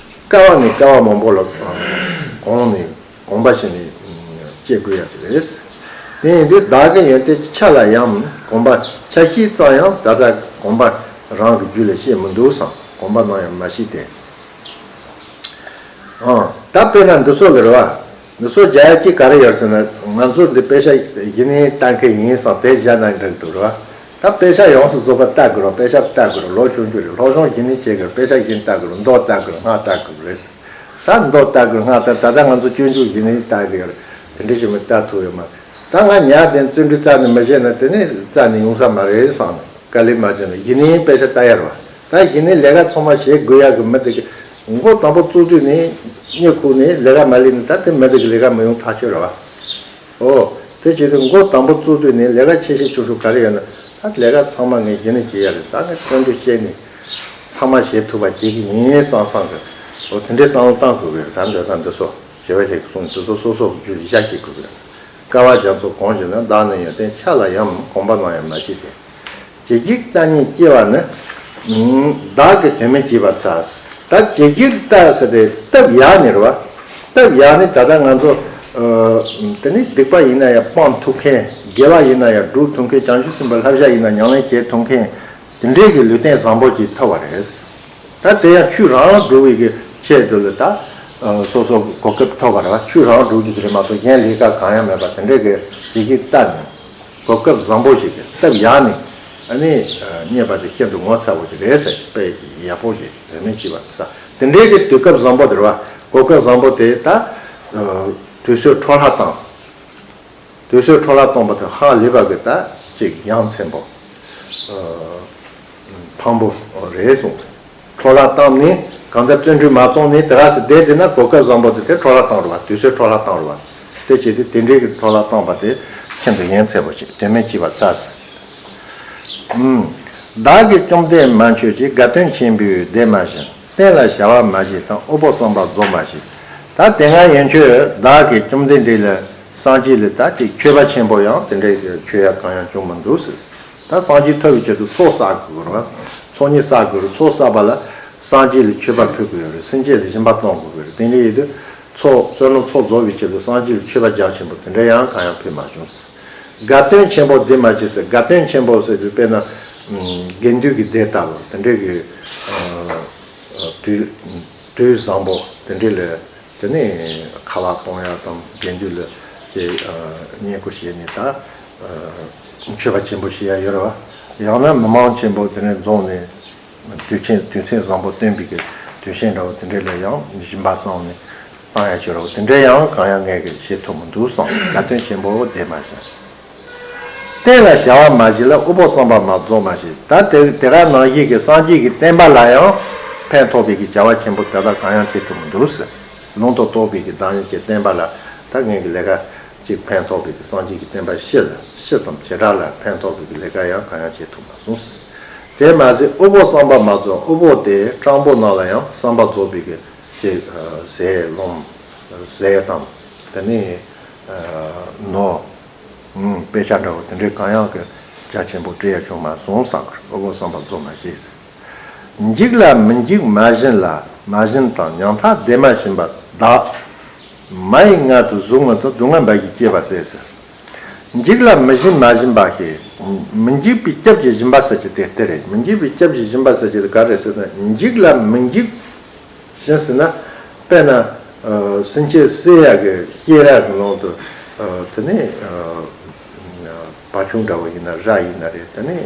དཀའ་བ་ནས་དཀའ་བ་མང་པོ་ལ་གོང་ནས་གོམས་པ་བྱས་ནས་སྐྱེ་དགོས་ཡ་དེ་རེད། དེ་ཡིན་དུས་བདག་གི་ཡོན་ཏན་ཆ་ལ་ཡང་གོམས་པ་ཆ་ཤས་ཙམ་ཡང་ད་ལྟ་གོམས་པ་རང་གི་རྒྱུད་ལ་སྐྱེས་མི་འདུག་བསམ། གོམས་པ་ནང་ཡང་མ་སྐྱེས་ཏེ། ཨང་། ད་དཔེར་ན་འདི་ཚོ་ལ་རེད་བ། འདི་ཚོ་རྒྱག་ཡ་གཅིག་ག་རེ་ཡོད་ཟེར་ན། ང་ཚོ་འདི་དཔེ་ཆ་གཞི་ནས་ལྟ་མཁན་ཡིན་བསམ་དེ་བཞག་ན་འགྲིག་འདུག་རེད་བ། ད་དཔེ་ཆ་ཡོངས་སུ་རྫོགས་པ་ལྟ་དགོས་རེད། དཔེ་ཆ་ལྟ་དགོས་རེད། ལོ་ཆུང་ཆུང་རེད། སློབ་སྦྱོང་གཞི་ནས་བྱེད་དགོས་རེད། དཔེ་ཆ་གཞི་ནས་ལྟ་དགོས་རེད། མདོ་ལྟ་དགོས་རེད། སྔགས་ལྟ་དགོས་རེད། ད་མདོ་ལྟ་དགོས་རེད། སྔགས་ལྟ། ད་ལྟ་ང་ཚོ་སྤྱོད་འཇུག་གཞི་ནས་ལྟ་གི་ཡོད་རེད། དེ་འདྲ་ཞིག་མི་ལྟ་ཐུབ་ཡོད་མ་རེད། ད་ང་ཉལ་བསྡད་བརྩོན་འགྲུས་རྩ་ནས་མི་བྱེད་ན་དེ་ནས་རྩ་ནས་ཡོང་ས་མ་རེད་བསམ་ནས། དཀའ་ལས་མ་བྱས་ན་གཞི་ནས་དཔེ་ཆ་ལྟ་ཡ་རེད་བ། ད་གཞི་ནས་ལས་ཀ་ཚང་མ་བྱེད་དགོས་ཡ་གི་མི་དེ་གི་མགོ་དང་པོ་བཙུགས་དུས་ནས་གཉིད་ཁུག་ནས་ལས་ཀ་མ་ལས་ནས་ད་དེ་མི་དེ་གི་ལས་ཀ་མི་ཡོང་ཐག་ཆོད་རེད་བ། ཨོ། དེ་བྱེད་དུས་མགོ་དང་པོ་བཙུགས་དུས་ནས་ལས་ཀ་ཆེ་ཆེ་ཆུང་ཆུང་ག་རེ་ཡོད་ན་ད་ལས་ཀ་ཚང་མ་ངས་གཞི་ནས་བྱེད་ཡ་རེད། ད་ངས་བརྩོན་འགྲུས་བྱས་ནས་ཚང་མ་བྱེད་ཐུབ་པ་བྱེད་ཀྱི་ཡིན་བསམ་བསམ་གི། ཨོ། དེ་འདྲའི་བསམ་བློ་བཏང་དགོས་ཀྱི་རེད། ད་འདོད་ཐང་འདི་ཚོ་བྱེ་བ་ལྷག་གི་གསུང་འདི་ཚོ་སོ་སོ་གི་རྒྱུད་ལ་བཞག་བྱེད་དགོས་ཀྱི་རེད། དཀའ་བ་རྒྱ་མཚོ་གང་ཞིག་ན། བདག་ནི་ཡོན་ཏན་ཆ་ལ་ཡང་། གོམས་པ་ནང་ཡང་མ་སྐྱེས་ཏེ། ཇི་ཞིག་ལྟ་སྙིང་སྐྱེ་བ་ནི། བདག་གིས་དོན་མེད་བྱས་པར་ཐལ། ད་ཇི་ཞིག་ལྟ་ཟེར་ཏེ་སྟབས་ཡག་ནས་རེད་བ། སྟབས་ཡག་ནས་ད་ལྟ་ང་ཚོ་དེ་ནི་སྡིག་པ་ཡིན་ན་ཡང་སྤང་ཐུབ་མཁན། དགེ་བ་ཡིན་ན་ཡང་སྒྲུབ་ཐུབ་མཁན། བྱང་ཆུབ་སེམས་དཔའི་བསླབ་བྱ་ཡིན་ན་ཉམས་ལེན་བྱེད་ཐུབ་མཁན། དེ་འདྲའི་གི་ལུས་རྟེན་བཟང་པོ་ཅིག་ཐོབ་པ་རེད། ད་དེ་ཡང་ཆོས་རང་རང་སྒྲུབ་པའི་གི་ཆེད་དུ་ལ་ད་སོ་སོ་གོ་སྐབས་ཐོབ་པ་རེད་བ། ཆོས་རང་སྒྲུབ་རྒྱུ་དེ་རེད་མ་གཏོགས་གཞན་ལས་ཀ་གང་ཡང་མེད་པ་དེ་འདྲའི་གི་ཇི་ཞིག་ལྟ་ནས་གོ་སྐབས་བཟང་པོ་ཞིག་གི་སྟབས་ཡག་ནས་ཨ་ནི་རྙེད་པ་དེ་ཤིན་ཏུ་ངོ་མཚར་བོ་ཞིག་རེད་ཟེར། དཔེ་ཡག་པོ་ཞིག་རེ་མིག་ཅིག་བ་ས་དེ་འདྲའི་གི་དུས་སྐབས་བཟང་པོ་དེ་རེད་བ། གོ་སྐབས་བཟང་པོ་དེ་ད་དུས་ཚོད་འཕྲོ་བརླག་བཏང་། དུས་ཚོད་འཕྲོ་བརླག་གཏོང་པ་དང་ཧ་ལས་པ་གི་ད་ཅིག་ཡ་མཚན་པོ་ཕངས་པོ་རེད་གསུངས། འཕྲོ་བརླག་བཏང་ནས་གང་ལྟར་བརྩོན་འགྲུས་མ་བཏང་ནས་དེ་ག་སེ་བསྡད་དེ་ན་གོ་སྐབས་བཟང་པོ་དེ་དེ་འཕྲོ་བརླག་བཏང་རུ་བ། དུས་ཚོད་འཕྲོ་བརླག་བཏང་རུ་བ། དེ་བྱས་ཏེ་དེ་འདྲའི་གི་འཕྲོ་བརླག་བཏང་པ་དེ་ཤིན་ཏུ་ཡ་མཚན་པོ་ཞིག་དོན་མེད་བྱས་པར་ཐལ། བདག་གིས་བཅོམ་ལྡན་མ་མཆོད་ཅིང་། དགའ་སྟོན་ཆེན་པོས་བདེ་མ་བྱིན། བསྟན་ལ་བྱ་བ་མ་བྱས་དང་། དབུལ་པོ་བསམ་པ་རྫོགས་མ་བྱས། ད་དེ་སྔ་ཡན་ཆོད་བདག་གིས་བཅོམ་ལྡན་འདས་ལ་སངས་རྒྱས་ལ་ད་དེ་མཆོད་པ་ཆེན་པོ་ཡང་དེ་འདྲའི་མཆོད་ཡ་གང་ཡང་བྱུང་མི་འདུག་ཟེར། ད་སངས་རྒྱས་ཐོབ་པའི་ཆེད་དུ་ཚོགས་བསགས་དགོས་རེད་བ། ཚོགས་གཉིས་བསགས་དགོས་རེད། ཚོགས་བསགས་པ་ལ་སངས་རྒྱས་ལ་མཆོད་པ་ཕུལ་དགོས་ཡོད་རེད། སེམས་ཅན་ལ་སྦྱིན་པ་གཏོང་དགོས་ཀྱི་རེད། དེ་འདྲ་ཡིན་དུས་ཚོགས་བསོད་ནམས་ཚོགས་རྫོགས་པའི་ཆེད་དུ་སངས་རྒྱས་ལ་མཆོད་པ་རྒྱ་ཆེན་པོ་དེ་འདྲ་ཡང་གང་ཡང་ཕུལ་མ་བྱུང་ཟེར། དགའ་སྟོན་ཆེན་པོ་བདེ་མ་བྱས་ཟེར། དགའ་སྟོན་ཆེན་པོ་ཟེར་དུས་དཔེར་ན་དགེ་འདུན་གྱི་སྡེ་ལྟ་བུ་དེ་འདྲའི་གི་དུས་དུས་བཟང་པོ་དེ་འདྲའི་ལ་དེ་ནས་ཁ་ལག་གཏོང་ཡག་དང་དགེ་འདུན་ལ་དེ་བསྙེན་བཀུར་བྱས་ནས་ད་མཆོད་པ་ཆེན་པོ་བྱེད་ཡག་ཡོད་རེད་བ། ཡང་ན་མི་མང་ཆེན་པོ་དེ་ནས་འཛོམས་ནས། དུས་ཆེན་དུས་ཆེན་བཟང་པོ་སྟོན་པའི་གི་དུས་ཆེན་འདྲ་བོ་དེ་འདྲ་ལ་ཡང་སྦྱིན་པ་བཏང་ནས་བཏང་ཡ་ཅིག་རོ་དེ་འདྲ་ཡང་གང་ཡང་ངས་གི་བྱེད་ཐུབ་མི་འདུག་གསུངས། དགའ་སྟོན་ཆེན་པོ་བདེ་མ་བྱས། བསྟན་ལ་བྱ་བ་མ་བྱས་ལ། དབུལ་པོ་བསམ་པ་མ་རྫོགས་མ་བྱས། ད་དེ་དེ་ག་ནང་བཞིན་གྱི་སངས་རྒྱས་ཀྱི་བསྟན་པ་ལ་ཡང་ཕན་ཐོགས་པའི་གི་བྱ་བ་ཆེན་པོ་དེ་དག་གང་ཡང་བྱེད་ཐུབ་མི་འདུག་ཟེར། ལུང་དང་རྟོགས་པའི་གི་བདག་ཉིད་ཀྱི་བསྟན་པ་ལ་ད་ངས་གི་ལས་ཀ་ཅིག་ཕན་ཐོགས་པའི་གི་སངས་རྒྱས་ཀྱི་བསྟན་པ་སྤྱི་ལ་སྤྱི་དང་བྱེ་བྲག་ལ་ཕན་ཐོགས་པའི་གི་ལས་ཀ་ཡང་གང་ཡང་བྱེད་ཐུབ་མ་སོང་ཟེར། དེ་མ་ཟད་དབུལ་པོ་བསམ་པ་མ་རྫོགས། དབུལ་པོ་དེ་སྤྲང་པོ་རྣམས་ལ་ཡང་བསམ་པ་རྫོགས་པའི་གི་ཅིག་ཟས་སློང་ཟས་དང་དེ་ནས་ནོར་དཔེ་ཆ་འདྲ་བོ་དེ་འདྲའི་གང་ཡང་གི་རྒྱ་ཆེན་པོ་སྤྲད་ཡ་བྱུང་མ་སོང་བསམ་གི། དབུལ་པོ་བསམ་པ་རྫོགས་མ་བྱས། འཇིག་ལ་མི་འཇིགས་མ་བྱིན་ལ། མ་བྱིན་དང་ཉམ་ཐག་བདེ་མ་བྱིན་པ་བདག་མ་ཡི་མངལ་དུ་གཟུགས་མངོན་དུ། སྡུག་བསྔལ་འབའ་ཞིག་སྐྱེས་པ་ཟད་ཟེར། འཇིག་ལ་མི་བྱིན་མ་བྱིན་པ་ཞེས། མི་འཇིགས་པའི་སྐྱབས་ཀྱི་སྦྱིན་པ་ཟེར་གྱི་དེ་དེ་རེད། མི་འཇིགས་པའི་སྐྱབས་ཀྱི་སྦྱིན་པ་ཟེར་གྱི་དེ་ག་རེ་ཟེར་ན། འཇིག་ལ་མི་འཇིགས་ཞེས་ཟེར་ན། དཔེར་ན་སེམས་ཅན་བསད་ཡག་གི་བཤས་ར་གི་ནང་དུ་དེ་ནས་བ་ཕྱུགས་འདྲ་བོ་ཡིན་ན་ར་ཡིན་ན་རེད། དེ་ནས་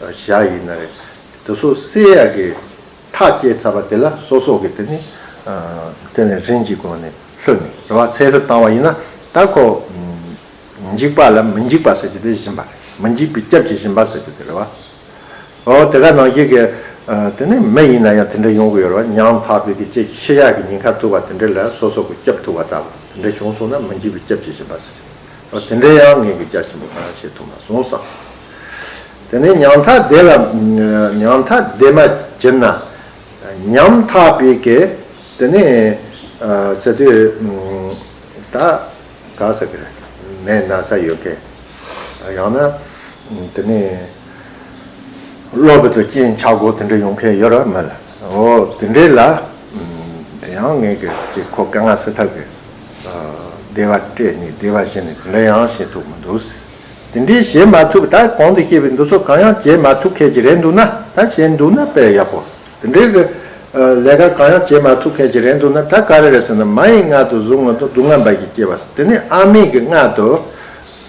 བྱ་ཡིན་ན་རེད། དེ་ཚོ་བསད་ཡག་གི་ཐག་བཅད་ཚར་བ་དེ་ལ་སོ་སོ་གི་དེ་ནི་དེ་ནི་རིན་གྱི་སྒོ་ནས་ལྷོད་ནས་རེད་བ། ཚེ་ལྷོད་བཏང་བ་ཡིན་ན་ད་ཁོ་འཇིགས་པ་ལ་མི་འཇིགས་པ་ཟེར་གྱི་དེ་སྦྱིན་པ་རེད། མི་འཇིགས་པའི་སྐྱབས་ཀྱི་སྦྱིན་པ་ཟེར་གྱི་དེ་རེད་བ། འོ་དེ་ག་ནང་བཞིན་གྱི་ ཨ། དེ་ནས་མི་ཡིན་ན་ཡང་དེ་འདྲ་ཡོང་གི་ཡོད་རེད་བ། ཉམ་ཐག་པའི་གི་ཅིག་ཤི་ཡག་གི་ཉེན་ཁ་ཐུག་པ་དེ་འདྲ་ལ་སོ་སོ་གི་སྐྱོབ་ཐུབ་པ་ལྟ་བུ་དེ་འདྲ་བྱུང་སོང་ན་མི་འཇིགས་པའི་སྐྱབས་ཀྱིས་སྦྱིན་པ་ཟེར། ཨ། དེ་འདྲ་ཡང་ངས་གི་རྒྱ་ཆེན་པོ་གང་ཡང་བྱེད་ཐུབ་མ་སོང་བསམ། དེ་ནས་ཉམ་ཐག་བདེ་ལ། ཉམ་ཐག་བདེ་མ་བྱིན་ན། ཉམ་ཐག་པའི་གི། དེ་ནས། ཨ། ཟེར་དུས། ད། ག་ཟེར་གི་རེད། ནད་ན་ཚ་ཡོད་མཁན། ཡང་ན། དེ་ནས། གློ་བུར་དུ་རྐྱེན་ཆགས་དགོས་དེ་འདྲ་ཡོང་མཁན་ཡོད་རེད་མ་ལ། འོ་དེ་འདྲའི་ལ། ཡང་ངས་གི་ཅིག་ཁོ་དཀའ་ངལ་སེལ་ཐབས་ཀྱི། ཨ། བདེ་བ་སྤྲད་ནས་བདེ་བ་བྱིན་ནས་དེ་འདྲ་ཡང་བྱེད་ཐུབ་མི་འདུག། དེ་འདྲའི་བྱེད་མ་ཐུབ། ད་གོང་དུ་བཤད་པའི་འདི་ཚོ་གང་ཡང་བྱེད་མ་ཐུབ་མཁན་ཅིག་རེད་འདུག་ན། ད་བྱེད་འདུག་ན་དཔེ་ཡག་པོ། དེ་འདྲའི་གི། ཨ། ལས་ཀ་གང་ཡང་བྱེད་མ་ཐུབ་མཁན་ཅིག་རེད་འདུག་ན། ད་ག་རེ་རེད་ཟེར་ན། མ་ཡི་མངལ་དུ་གཟུགས་མངོན་དང་། སྡུག་བསྔལ་འབའ་ཞིག་སྐྱེ་བ་ཟེར། དེ་ནས་ཨ་མའི་གི་མངལ་དུ་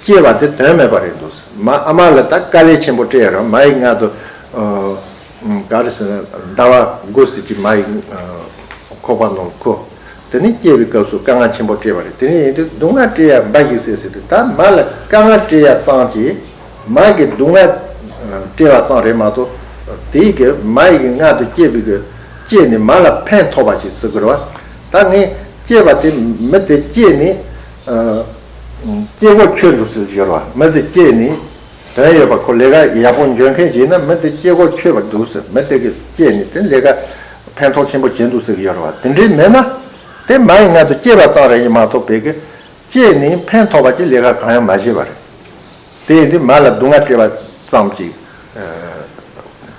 སྐྱེ་བ་དེ་དོན་མེད་པ་རེད་འདུག། མ། ཨ་མ་ལ་ད་དཀའ་ལས་ཆེན་པོ་སྤྲད་ཡོད་རེད། མ་ཡི་མངལ་དུ། ཨ། ག་རེ་ཟེར་ན། ཟླ་བ་དགུ་ཙམ་ཅིག་མ་ཡི། ཨ། ཁོག་པ་ནང་ལ་འཁོར། དེ་ནས་སྐྱེ་བའི་སྐབས་སུ་དཀའ་ངལ་ཆེན་པོ་སྤྲད་པ་རེད། དེ་ནས་ཡིན་དུས་སྡུག་བསྔལ་སྤྲད་ཡ་འབའ་ཞིག་ཟེར་ཟེར་དུས། ད་མ་ལ་དཀའ་ངལ་སྤྲད་ཡ་ཙམ་གྱིས། མ་གི་སྡུག་བསྔལ་སྤྲད་པ་ཙམ་རེད་མ་གཏོགས། དེའི་གི་མ་ཡི་གི་མངལ་དུ་སྐྱེས་པའི་གི། སྐྱེས་ནས་མ་ལ་ཕན་ཐོགས་པ་ཞིག་ཟེར་དགོས་རེད་བ། ད་ངས་སྐྱེས་པ་དེ། མི་དེ་སྐྱེས་ནས། ཨ། སྐྱེ་སྒོ་ཆོད་འདུག་ཟེར་གྱི་ཡོད་རེད་བ། མི་དེ་སྐྱེས་ནས། དོན་ཡོད་པ། ཁོ་ལས་ཀ་ཡག་པོ་འཇོན་མཁན་ཞིག་ཡིན་ན་མི་དེ་སྐྱེ་སྒོ་ཆོད་པ་འདུག་ཟེར། མི་དེ་གི་སྐྱེས་ནས་དེ་ལས་ཀ་ཕན་ཐོགས་ཆེན་པོ་བྱེད་འདུག་ཟེར་གི་ཡོད་རེད་བ། དེ་འདྲའི་མེད་ན། དེ་མ་ཡི་མངལ་དུ་སྐྱེས་པ་ཙམ་རེད་མ་གཏོགས། བོད་ཀྱི་སྐྱེས་ནས་ཕན་ཐོགས་པ་ཅིག་ལས་ཀ་གང་ཡང་མ་བྱས་པ་རེད། དེ་ཡིན་དུས་མ་ལ་སྡུག་བསྔལ་སྤྲད་པ་ཙམ་གྱིས།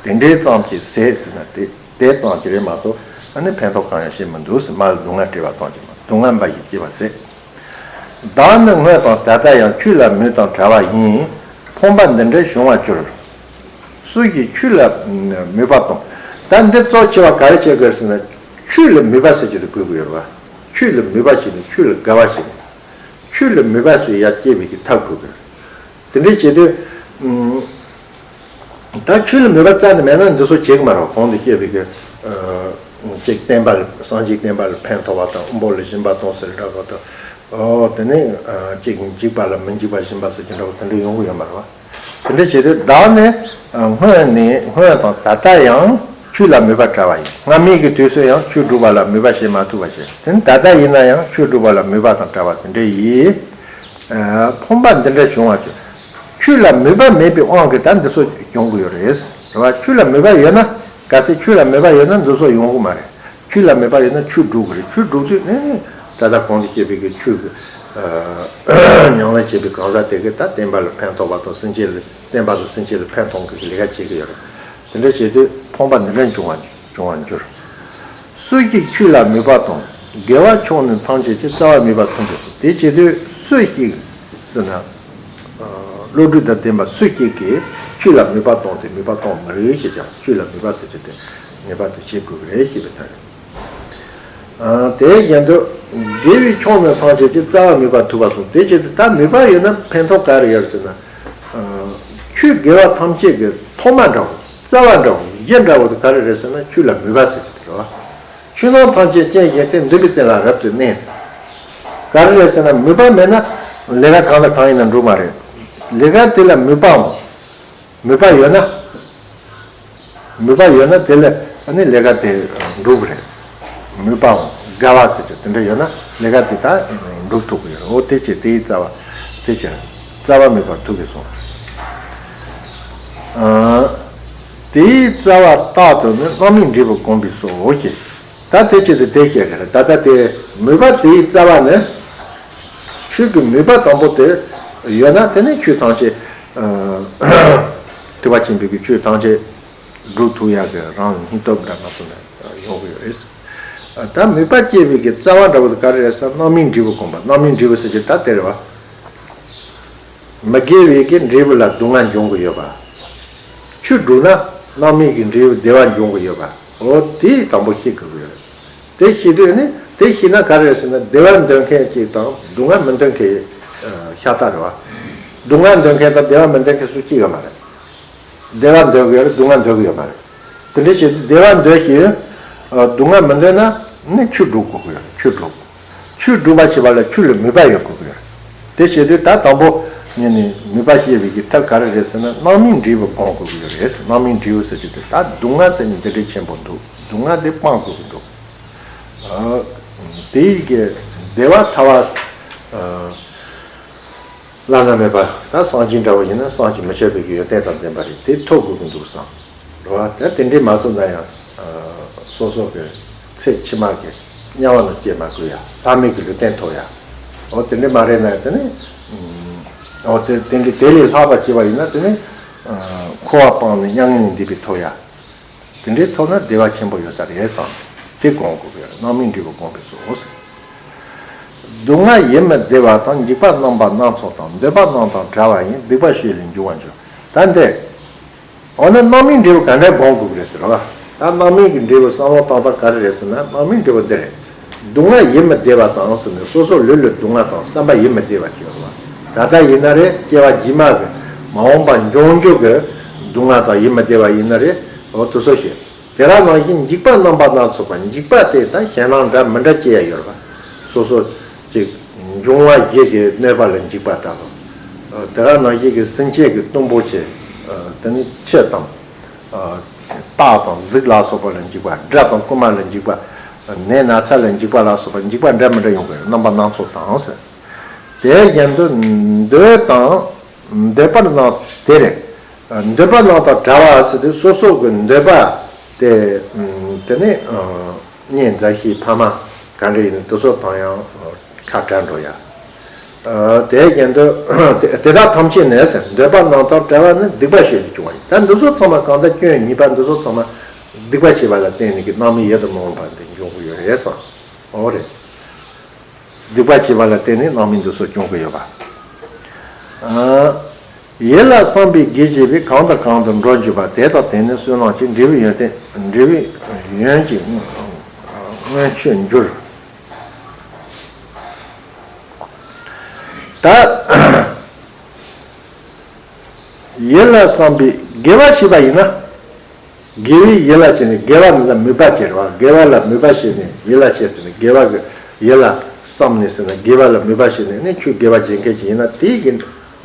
ཨ། དེ་འདྲའི་ཙམ་གྱིས་ཟེར་ཟེར་ན། དེ་དེ་ཙམ་གྱིས་རེད་མ་གཏོགས། ཨ་ནི་ཕན་ཐོགས་གང་ཡང་བྱེད་མི་འདུག་ཟེར། མ་ལ་སྡུག་བསྔལ་སྤྲད་པ་ཙམ་གྱིས་མ། སྡུག་བསྔལ་འབའ་ཞིག་སྐྱེ་བ་ཟེར། བདག་ནི་སྔོན་དང་ད་ལྟ་ཡང་། ཆོས་ལ་མོས་དང་བྲལ་བ་ཡིན། ཕོངས་པ་འདི་འདྲའི་བྱུང་བར་གྱུར། སུ་ཞིག་ཆོས་ལ་མོས་པ་དང་། ད་འདི་གཙོ་ཆེ་བ་ག་རེ་བྱེད་དགོས་ཟེར་ན། ཆོས་ལ་མོས་པ་ཟེར་གྱི་དེ་དགོས་ཀྱི་ཡོད་རེད་བ། ཆོས་ལ་མོས་པ་བྱས་ནས་ཆོས་ལ་དགའ་བ་བྱས་ནས། ཆོས་ལ་མོས་པ་ཟེར་ཡ་སྐྱེ་བའི་གི་ཐབས་དགོས་ཀྱི་རེད། དེ་འདྲའི་བྱེད་དུས། ཨུམ། ད་ཆོས་ལ་མོས་པ་རྩ་ནས་མེད་ན་འདི་ཚོ་བྱེད་ཀྱི་མ་རེད། གོང་དུ་བཤད་པའི་གི། ཨ། ཅིག་བསྟན་པ་ལ། སངས་རྒྱས་བསྟན་པ་ལ་ཕན་ཐོགས་པ་དང་། དབང་པོ་ལ་སྦྱིན་པ་དང་ཟེར་འདྲ་པོ་དང་། ཨོ། དེ་ནས། ཨ། ཅིག་འཇིགས་པ་ལ་མི་འཇིགས་པ་སྦྱིན་པ་ཟེར་གྱི་འདྲ་པོ་དེ་འདྲ་ཡོང་གི་ཡོད་མ་རེད་བ། དེ་འདྲ་བྱེད་དུས་བདག་ནི། ཨ། སྔོན་ནས། སྔོན་དང་ད་ལྟ་ཡང་། ཆོས་ལ་མོས་པ་བྲལ་བ་ཡིན། སྔ་མའི་གི་དུས་སུ་ཡང་ཆོས་སྒྲུབ་པ་ལ་མོས་པ་བྱེད་མ་ཐུབ་པ་བྱས། དེ་ནི་ད་ལྟ་ཡིན་ན་ཡང་ཆོས་སྒྲུབ་པ་ལ་མོས་པ་དང་བྲལ་བ་དེ་འདྲ་ཡིན། ཨ། ཕོངས་པ་འདི་འདྲ་བྱུང་བར་གྱུར། ཆོས་ལ་མོས་པ་མེད་པའི་དབང་གིས་ད་འདི་ཚོ་ཡོང་གི་ཡོད་རེད། རེད་བ། ཆོས་ལ་མོས་པ་ཡོད་ན། གལ་སྲིད་ཆོས་ལ་མོས་པ་ཡོད་ན་འདི་ཚོ་ཡོང་གི་མ་རེད། ཆོས་ལ་མོས་པ་ཡོད་ན་ཆོས་སྒྲུབ་དགོས་རེད། ཆོས་སྒྲུབ་དུས་ནས་ནས་ད་ལྟ་གོང་དུ་བཤད་པའི་གི་ཆོས་ཀྱི། ཨ། ཉམས་ལེན་བྱེད་པའི་གང་ཟག་དེ་གིས་ད་བསྟན་པ་ལ་ཕན་ཐོགས་པ་དང་། སེམས་ཅན་ལ། བསྟན་པ་དང་སེམས་ཅན་ལ་ཕན་ཐོགས་མཁན་གྱི་ལས་ཀ་བྱེད་ཀྱི་ཡོད་རེད། དེ་འདྲ་བྱེད་དུས་ཕོངས་པ་འདི་འདྲ་འབྱུང་བ། འབྱུང་བར་འགྱུར། སུ་ཞིག་ཆོས་ལ་མོས་པ་དང་། དགེ་བ་ཕྱོགས་ནི་ཐམས་ཅད་ཀྱི། རྩ་བ་མེད་པར་མཐོང་བྱས་སོ། དེ་བྱེད་དུས་སུ་ཞིག་ཟེར་ན། ཨ། བློ་གྲོས་དང་ལྡན་པ་སུ་ཞིག་གིས་ཆོས་ལ་མོས་པ་བཏང་སྟེ། མོས་པ་བཏང་མི་རུང་ཞེས་ཀྱང་། ཆོས་ལ་མོས་པ་ཟེར་གྱི་དེ་ངེས་པར་དུ་བྱེད་དགོས་ཀྱི་རེད་ཞེས་པའི་དོན་རེད། ཨ། དེའི་རྒྱན་དུ། དགེ་བའི་ཕྱོགས་ནི་ཐམས་ཅད་ཀྱི། རྩ་བ་མེད་པར་ཐུབ་པ་གསུངས། དེ་བྱེད་དུས་ད་མོས་པ་ཡོད་ན་ཕན་ཐོགས་ག་རེ་ཡོད་ཟེར་ན། ཨ། ཆོས་དགེ་བ་ཐམས་ཅད་ཀྱི་ཐོག་མ་འདྲ་བོ། རྩ་བ་འདྲ་བོ། གཞི་འདྲ་བོ་དེ་ག་རེ་རེད་ཟེར་ན། ཆོས་ལ་མོས་པ་ཟེར་གྱི་དེ་རེད་བ། ཆོས་རྣམས་ཐམས་ཅད་རྐྱེན་བཞིན་ཏེ། འདུན་པའི་རྩེ་ལ་རབ་ཏུ་གནས། ག་རེ་རེད་ཟེར་ན། མོས་པ་མེད་ན་ལས་ཀ་གང་དང་གང་ཡིན་ན་འགྲུབ་མ་རེད། ལས་ཀ་དེ་ལ་མོས་པའམ། མོས་པ་ཡོད་ན། མོས་པ་ཡོད་ན་དེ་ལ་ཨ་ནི་ལས་ཀ་དེ་འགྲུབ་རེད། མོས་པའམ་དགའ་བ་ཟེར་གྱི་དེ་འདྲ་ཡོད་ན་ལས་ཀ་དེ་ད་འགྲུབ་ཐུབ་ཀྱི་ཡོད་རེད། འོ་དེ་བྱས་དེའི་རྩ་བ། དེ་བྱས་རྩ་བ་མེད་པར་ཐུབ་པས་གསུངས། ཨ། དེའི་རྩ་བ་རྟག་ཏུ་ནི། རྣམ་སྨིན་འབྲས་བུ་བསྒོམས་པས་སོ་ཞེས། ད་དེ་བྱེད་དུ་དེ་བཤད་ཀྱི་རེད། ད་ལྟ་དེ་མོས་པ་དེའི་རྩ་བ་ནི། ཆོས་ཀྱི་མོས་པ་དང་པོ་དེ་ཡོད་ན་དེ་ནི་ཆོས་ཐམས་ཅད། ཨ། ཐེག་པ་ཆེན་པོའི་གི་ཆོས་ཐམས་ཅད་སྒྲུབ་ཐུབ་ཡག་གི་རང་སྙིང་སྟོབས་འདྲ་མ་སོང་ན་ཡོང་གི་ཡོད་རེད། ད་མོས་པ་སྐྱེ་བའི་གི་རྩ་བ་འདྲ་བོ་དེ་ག་རེ་རེད་ཟེར་ན། རྣམ་སྨིན་འབྲས་བུ་བསྒོམ་པ། རྣམ་སྨིན་འབྲས་བུ་ཟེར་གྱི་ད་དེ་རེད་བ། མི་དགེ་བའི་གི་འབྲས་བུ་ལ་སྡུག་བསྔལ་འབྱུང་གི་ཡོད་པ། ཆོས་སྒྲུབ་ན་རྣམ་སྨིན་གྱི་འབྲས་བུ་བདེ་བ་འབྱུང་གི་ཡོད་པ། འོ་དེ་དང་པོ་ཤེས་དགོས་ཀྱི་ཡོད་རེད། དེ་ཤེས་དུས་ནི། དེ་ཤེས་ན་ག་རེ་རེད་ཟེར་ན། བདེ་བ་འདོད་མཁན་གཅིག་དང་སྡུག་བསྔལ་མི་འདོད་མཁན་ཤ་སྟག་རེད་བ། སྡུག་བསྔལ་འདོད་མཁན་དང་བདེ་བ་མི་འདོད་མཁན་སུ་གཅིག་ཡོད་མ་རེད། བདེ་བ་འདོད་ཀྱི་ཡོད་རེད། སྡུག་བསྔལ་འདོད་ཀྱི་ཡོད་མ་རེད། དེ་འདྲ་བྱེད་དུས་བདེ་བ་འདོད་ཞིང་། ཨ། སྡུག་བསྔལ་མི་འདོད་ན་ནི་ཆོས་སྒྲུབ་དགོས་ཀྱི་ཡོད་རེད། ཆོས་སྒྲུབ། ཆོས་སྒྲུབ་པ་བྱེད་པ་ལ་ཆོས་ལ་མོས་པ་ཡོད་དགོས་ཀྱི་ཡོད་རེད། དེ་བྱེད་དུས་ད་དང་པོ། ཉིད་ནས་ནུས་པ་སྐྱེ་བའི་གི་ཐབས་ག་རེ་རེད་ཟེར་ན། སྣང་མེད་འབྲས་བུ་སྒོམ་དགོས་ཀྱི་ཡོད་རེད། སྣང་མེད་འབྲས་བུ་ཟེར་གྱི་དེ་ད་སྡུག་བསྔལ་ཟེར་ནས་འདི་འདྲའི་ཆེན་པོ་འདུག་སྡུག་བསྔལ་དེ་སྤང་དགོས་ཀྱི་འདུག་ཨ། དེ་ཡི་གི་བདེ་བ་ཐར་བ། ཨ། བླ་ན་མེད་པ་ད་སངས་རྒྱས་འདྲ་བོ་ཡིན་ན་བསམ་གྱིས་མི་ཁྱབ་པའི་གི་ཡོན་ཏན་དང་ལྡན་པ་རེད། དེ་ཐོབ་དགོས་ཀྱི་འདུག་བསམ། རེད་བ། ད་དེ་འདྲའི་མ་ཐོབ་ན་ཡང་། ཨ། སོ་སོ་གི་ཚེ་ཕྱི་མ་གི་དམྱལ་བ་ནང་སྐྱེ་མ་དགོས་ཡ། ལྷ་མིའི་གི་ལུས་རྟེན་ཐོབ་ཡ། འོ་དེ་འདྲའི་མ་རེད་ན་དེ་ནི། ཨ། འོ་དེ་དེ་འདྲའི་དེ་ལས་ལྷག་པ་སྐྱེ་བ་ཡིན་ན་དེ་ནི། ཨ། འཁོར་བ་སྤངས་ནས་མྱ་ངན་ལས་འདས་པའི་ཐོབ་ཡ། དེ་འདྲའི་ཐོབ་ན་བདེ་བ་ཆེན་པོ་ཡོད་ས་རེད་བསམ། དེ་སྒོམ་དགོས་པས། སྣང་མེད་འབྲས་བུ་སྒོམ་པའི་ཚུལ། སྡུག་བསྔལ་ཡིད་མི་བདེ་བ་དང་། འཇིགས་པ་རྣམ་པ་སྣ་ཚོགས་དང་། འདོད་པ་རྣམས་དང་བྲལ་བ་ཡིས། སྡིག་པ་ཤེས་ལས་འབྱུང་བར་འགྱུར། ད་འདི། འོ་ན་སྣང་མེད་འབྲས་བུ་ག་འདྲ་སྒོམ་དགོས་ཀྱི་རེད་ཟེར་བ། ད་སྣང་མེད་ཀྱི་འབྲས་བུ་བསམ་བློ་བཏང་སྟངས་ག་རེ་རེད་ཟེར་ན། སྣང་མེད་འབྲས་བུ་འདི་རེད། སྡུག་བསྔལ་ཡིད་མི་བདེ་བ་དང་ཟེར་ནས་སོ་སོ་ལུས་ལ་སྡུག་བསྔལ་དང་བསམ་པ་ཡིད་མི་བདེ་བ་ཅིག་ཡོད་རེད་བ། ད་ལྟ་ཡིན་ན་རེད། སྐྱེ་བ་རྗེས་མ་གི་མ་འོངས་པ་འབྱུང་འགྱུར་གི་སྡུག་བསྔལ་དང་ཡིད་མི་བདེ་བ་ཡིན་ན་རེད། འོ་དེ་ཚོ་ཞིག་དེ་ག་ནང་བཞིན་འཇིགས་པ་རྣམ་པ་སྣ་ཚོགས་པ། འཇིགས་པ་དེ་ད་གཞན་དང་འདྲ་མི་འདྲ་སྐྱེ་ཡ་ཡོད་རེད་བ། སོ་སོ་ཅིག་འབྱུང་བ་བཞི་གི་གནོད་པ་ལ་འཇིགས་པ་ལྟ་བུ། དེ་ག་ནང་བཞིན་གི་སེམས་ཅན་གི་གཏུམ་པོ་ཆེ། དེ་ནི་ཁྱི་དང་། སྟག་དང་གཟིག་ལ་སོགས་པ་ལ་འཇིགས་པ། དགྲ་དང་རྐུན་མ་ལ་འཇིགས་པ། ནད་ན་ཚ་ལ་འཇིགས་པ་ལ་སོགས་པ་འཇིགས་པ་འདྲ་མི་འདྲ་ཡོང་གི་རེད། རྣམ་པ་སྣ་ཚོགས་དང་ཟེར། དེ་བཞིན་དུ་འདོད་དང་འདོད་པ་རྣམས་དེ་རེད། འདོད་པ་རྣམས་དང་བྲལ་བ་ཟེར་དུས་སོ་སོ་གི་འདོད་པ་དེ། དེ་ནི་གཉེན་མཛའ་བཤེས་ཕ་མ་ག་འདྲ་ཡིན་ན་དེ་ཚོ་དང་ཡང་ཁ་བྲལ་འགྲོ་ཡ། དེ་བཞིན་དུ་དེ་དག་ཐམས་ཅད་ནི་ཟེར། འདོད་པ་རྣམས་དང་བྲལ་བ་ནི། སྡིག་པ་ཤེས་ལས་བྱུང་བ་ཡིན། ད་འདི་ཚོ་ཚང་མ་གང་ལྟར་སྐྱོན་ཉེས་པ་འདི་ཚོ་ཚང་མ་སྡིག་པ་བྱས་པ་ལ་བརྟེན་ནས་ཀྱི་སྣང་མེད་ཡིད་དུ་མི་འོང་བ་འདི་འབྱུང་གི་ཡོད་རེད་བསམ། འོ་རེད། སྡིག་པ་བྱས་པ་ལ་བརྟེན་ནས་སྣང་མེད་འདི་ཚོ་སྐྱོང་གི་ཡོད་པ། ཨ། ཡིད་ལ་བསམས་པས་དགེ་བྱས་པས། གང་དང་གང་དུ་འགྲོ་འགྱུར་བ། དེ་དག་དེ་ནི་བསོད་ནམས་ཆེ། འབྲས་བུ་ཡོན་ཏན། འབྲས་བུ་ཡོན་གྱི་མངོན་མཆོད་འགྱུར། ད་ཡིད་ལ་བསམས་པས་དགེ་བ་བྱས་པ་ཡིན་ན། དགེ་བའི་ཡིད་ལ་བྱས་ནས་དགེ་བ་ལ་མོས་པ་སྐྱེ་བ། དགེ་བ་ལ་མོས་པ་བྱས་ནས་ཡིད་ལ་བྱས་ཟེར་ནས་དགེ་བ་གི་ཡིད་ལ་བསམས་ནས་ཟེར་ན་དགེ་བ་ལ་མོས་པ་བྱས་ནས་ནི་ཁྱོད་དགེ་བ་བྱེད་མཁན་ཅིག་ཡིན་ན། དེའི་གི་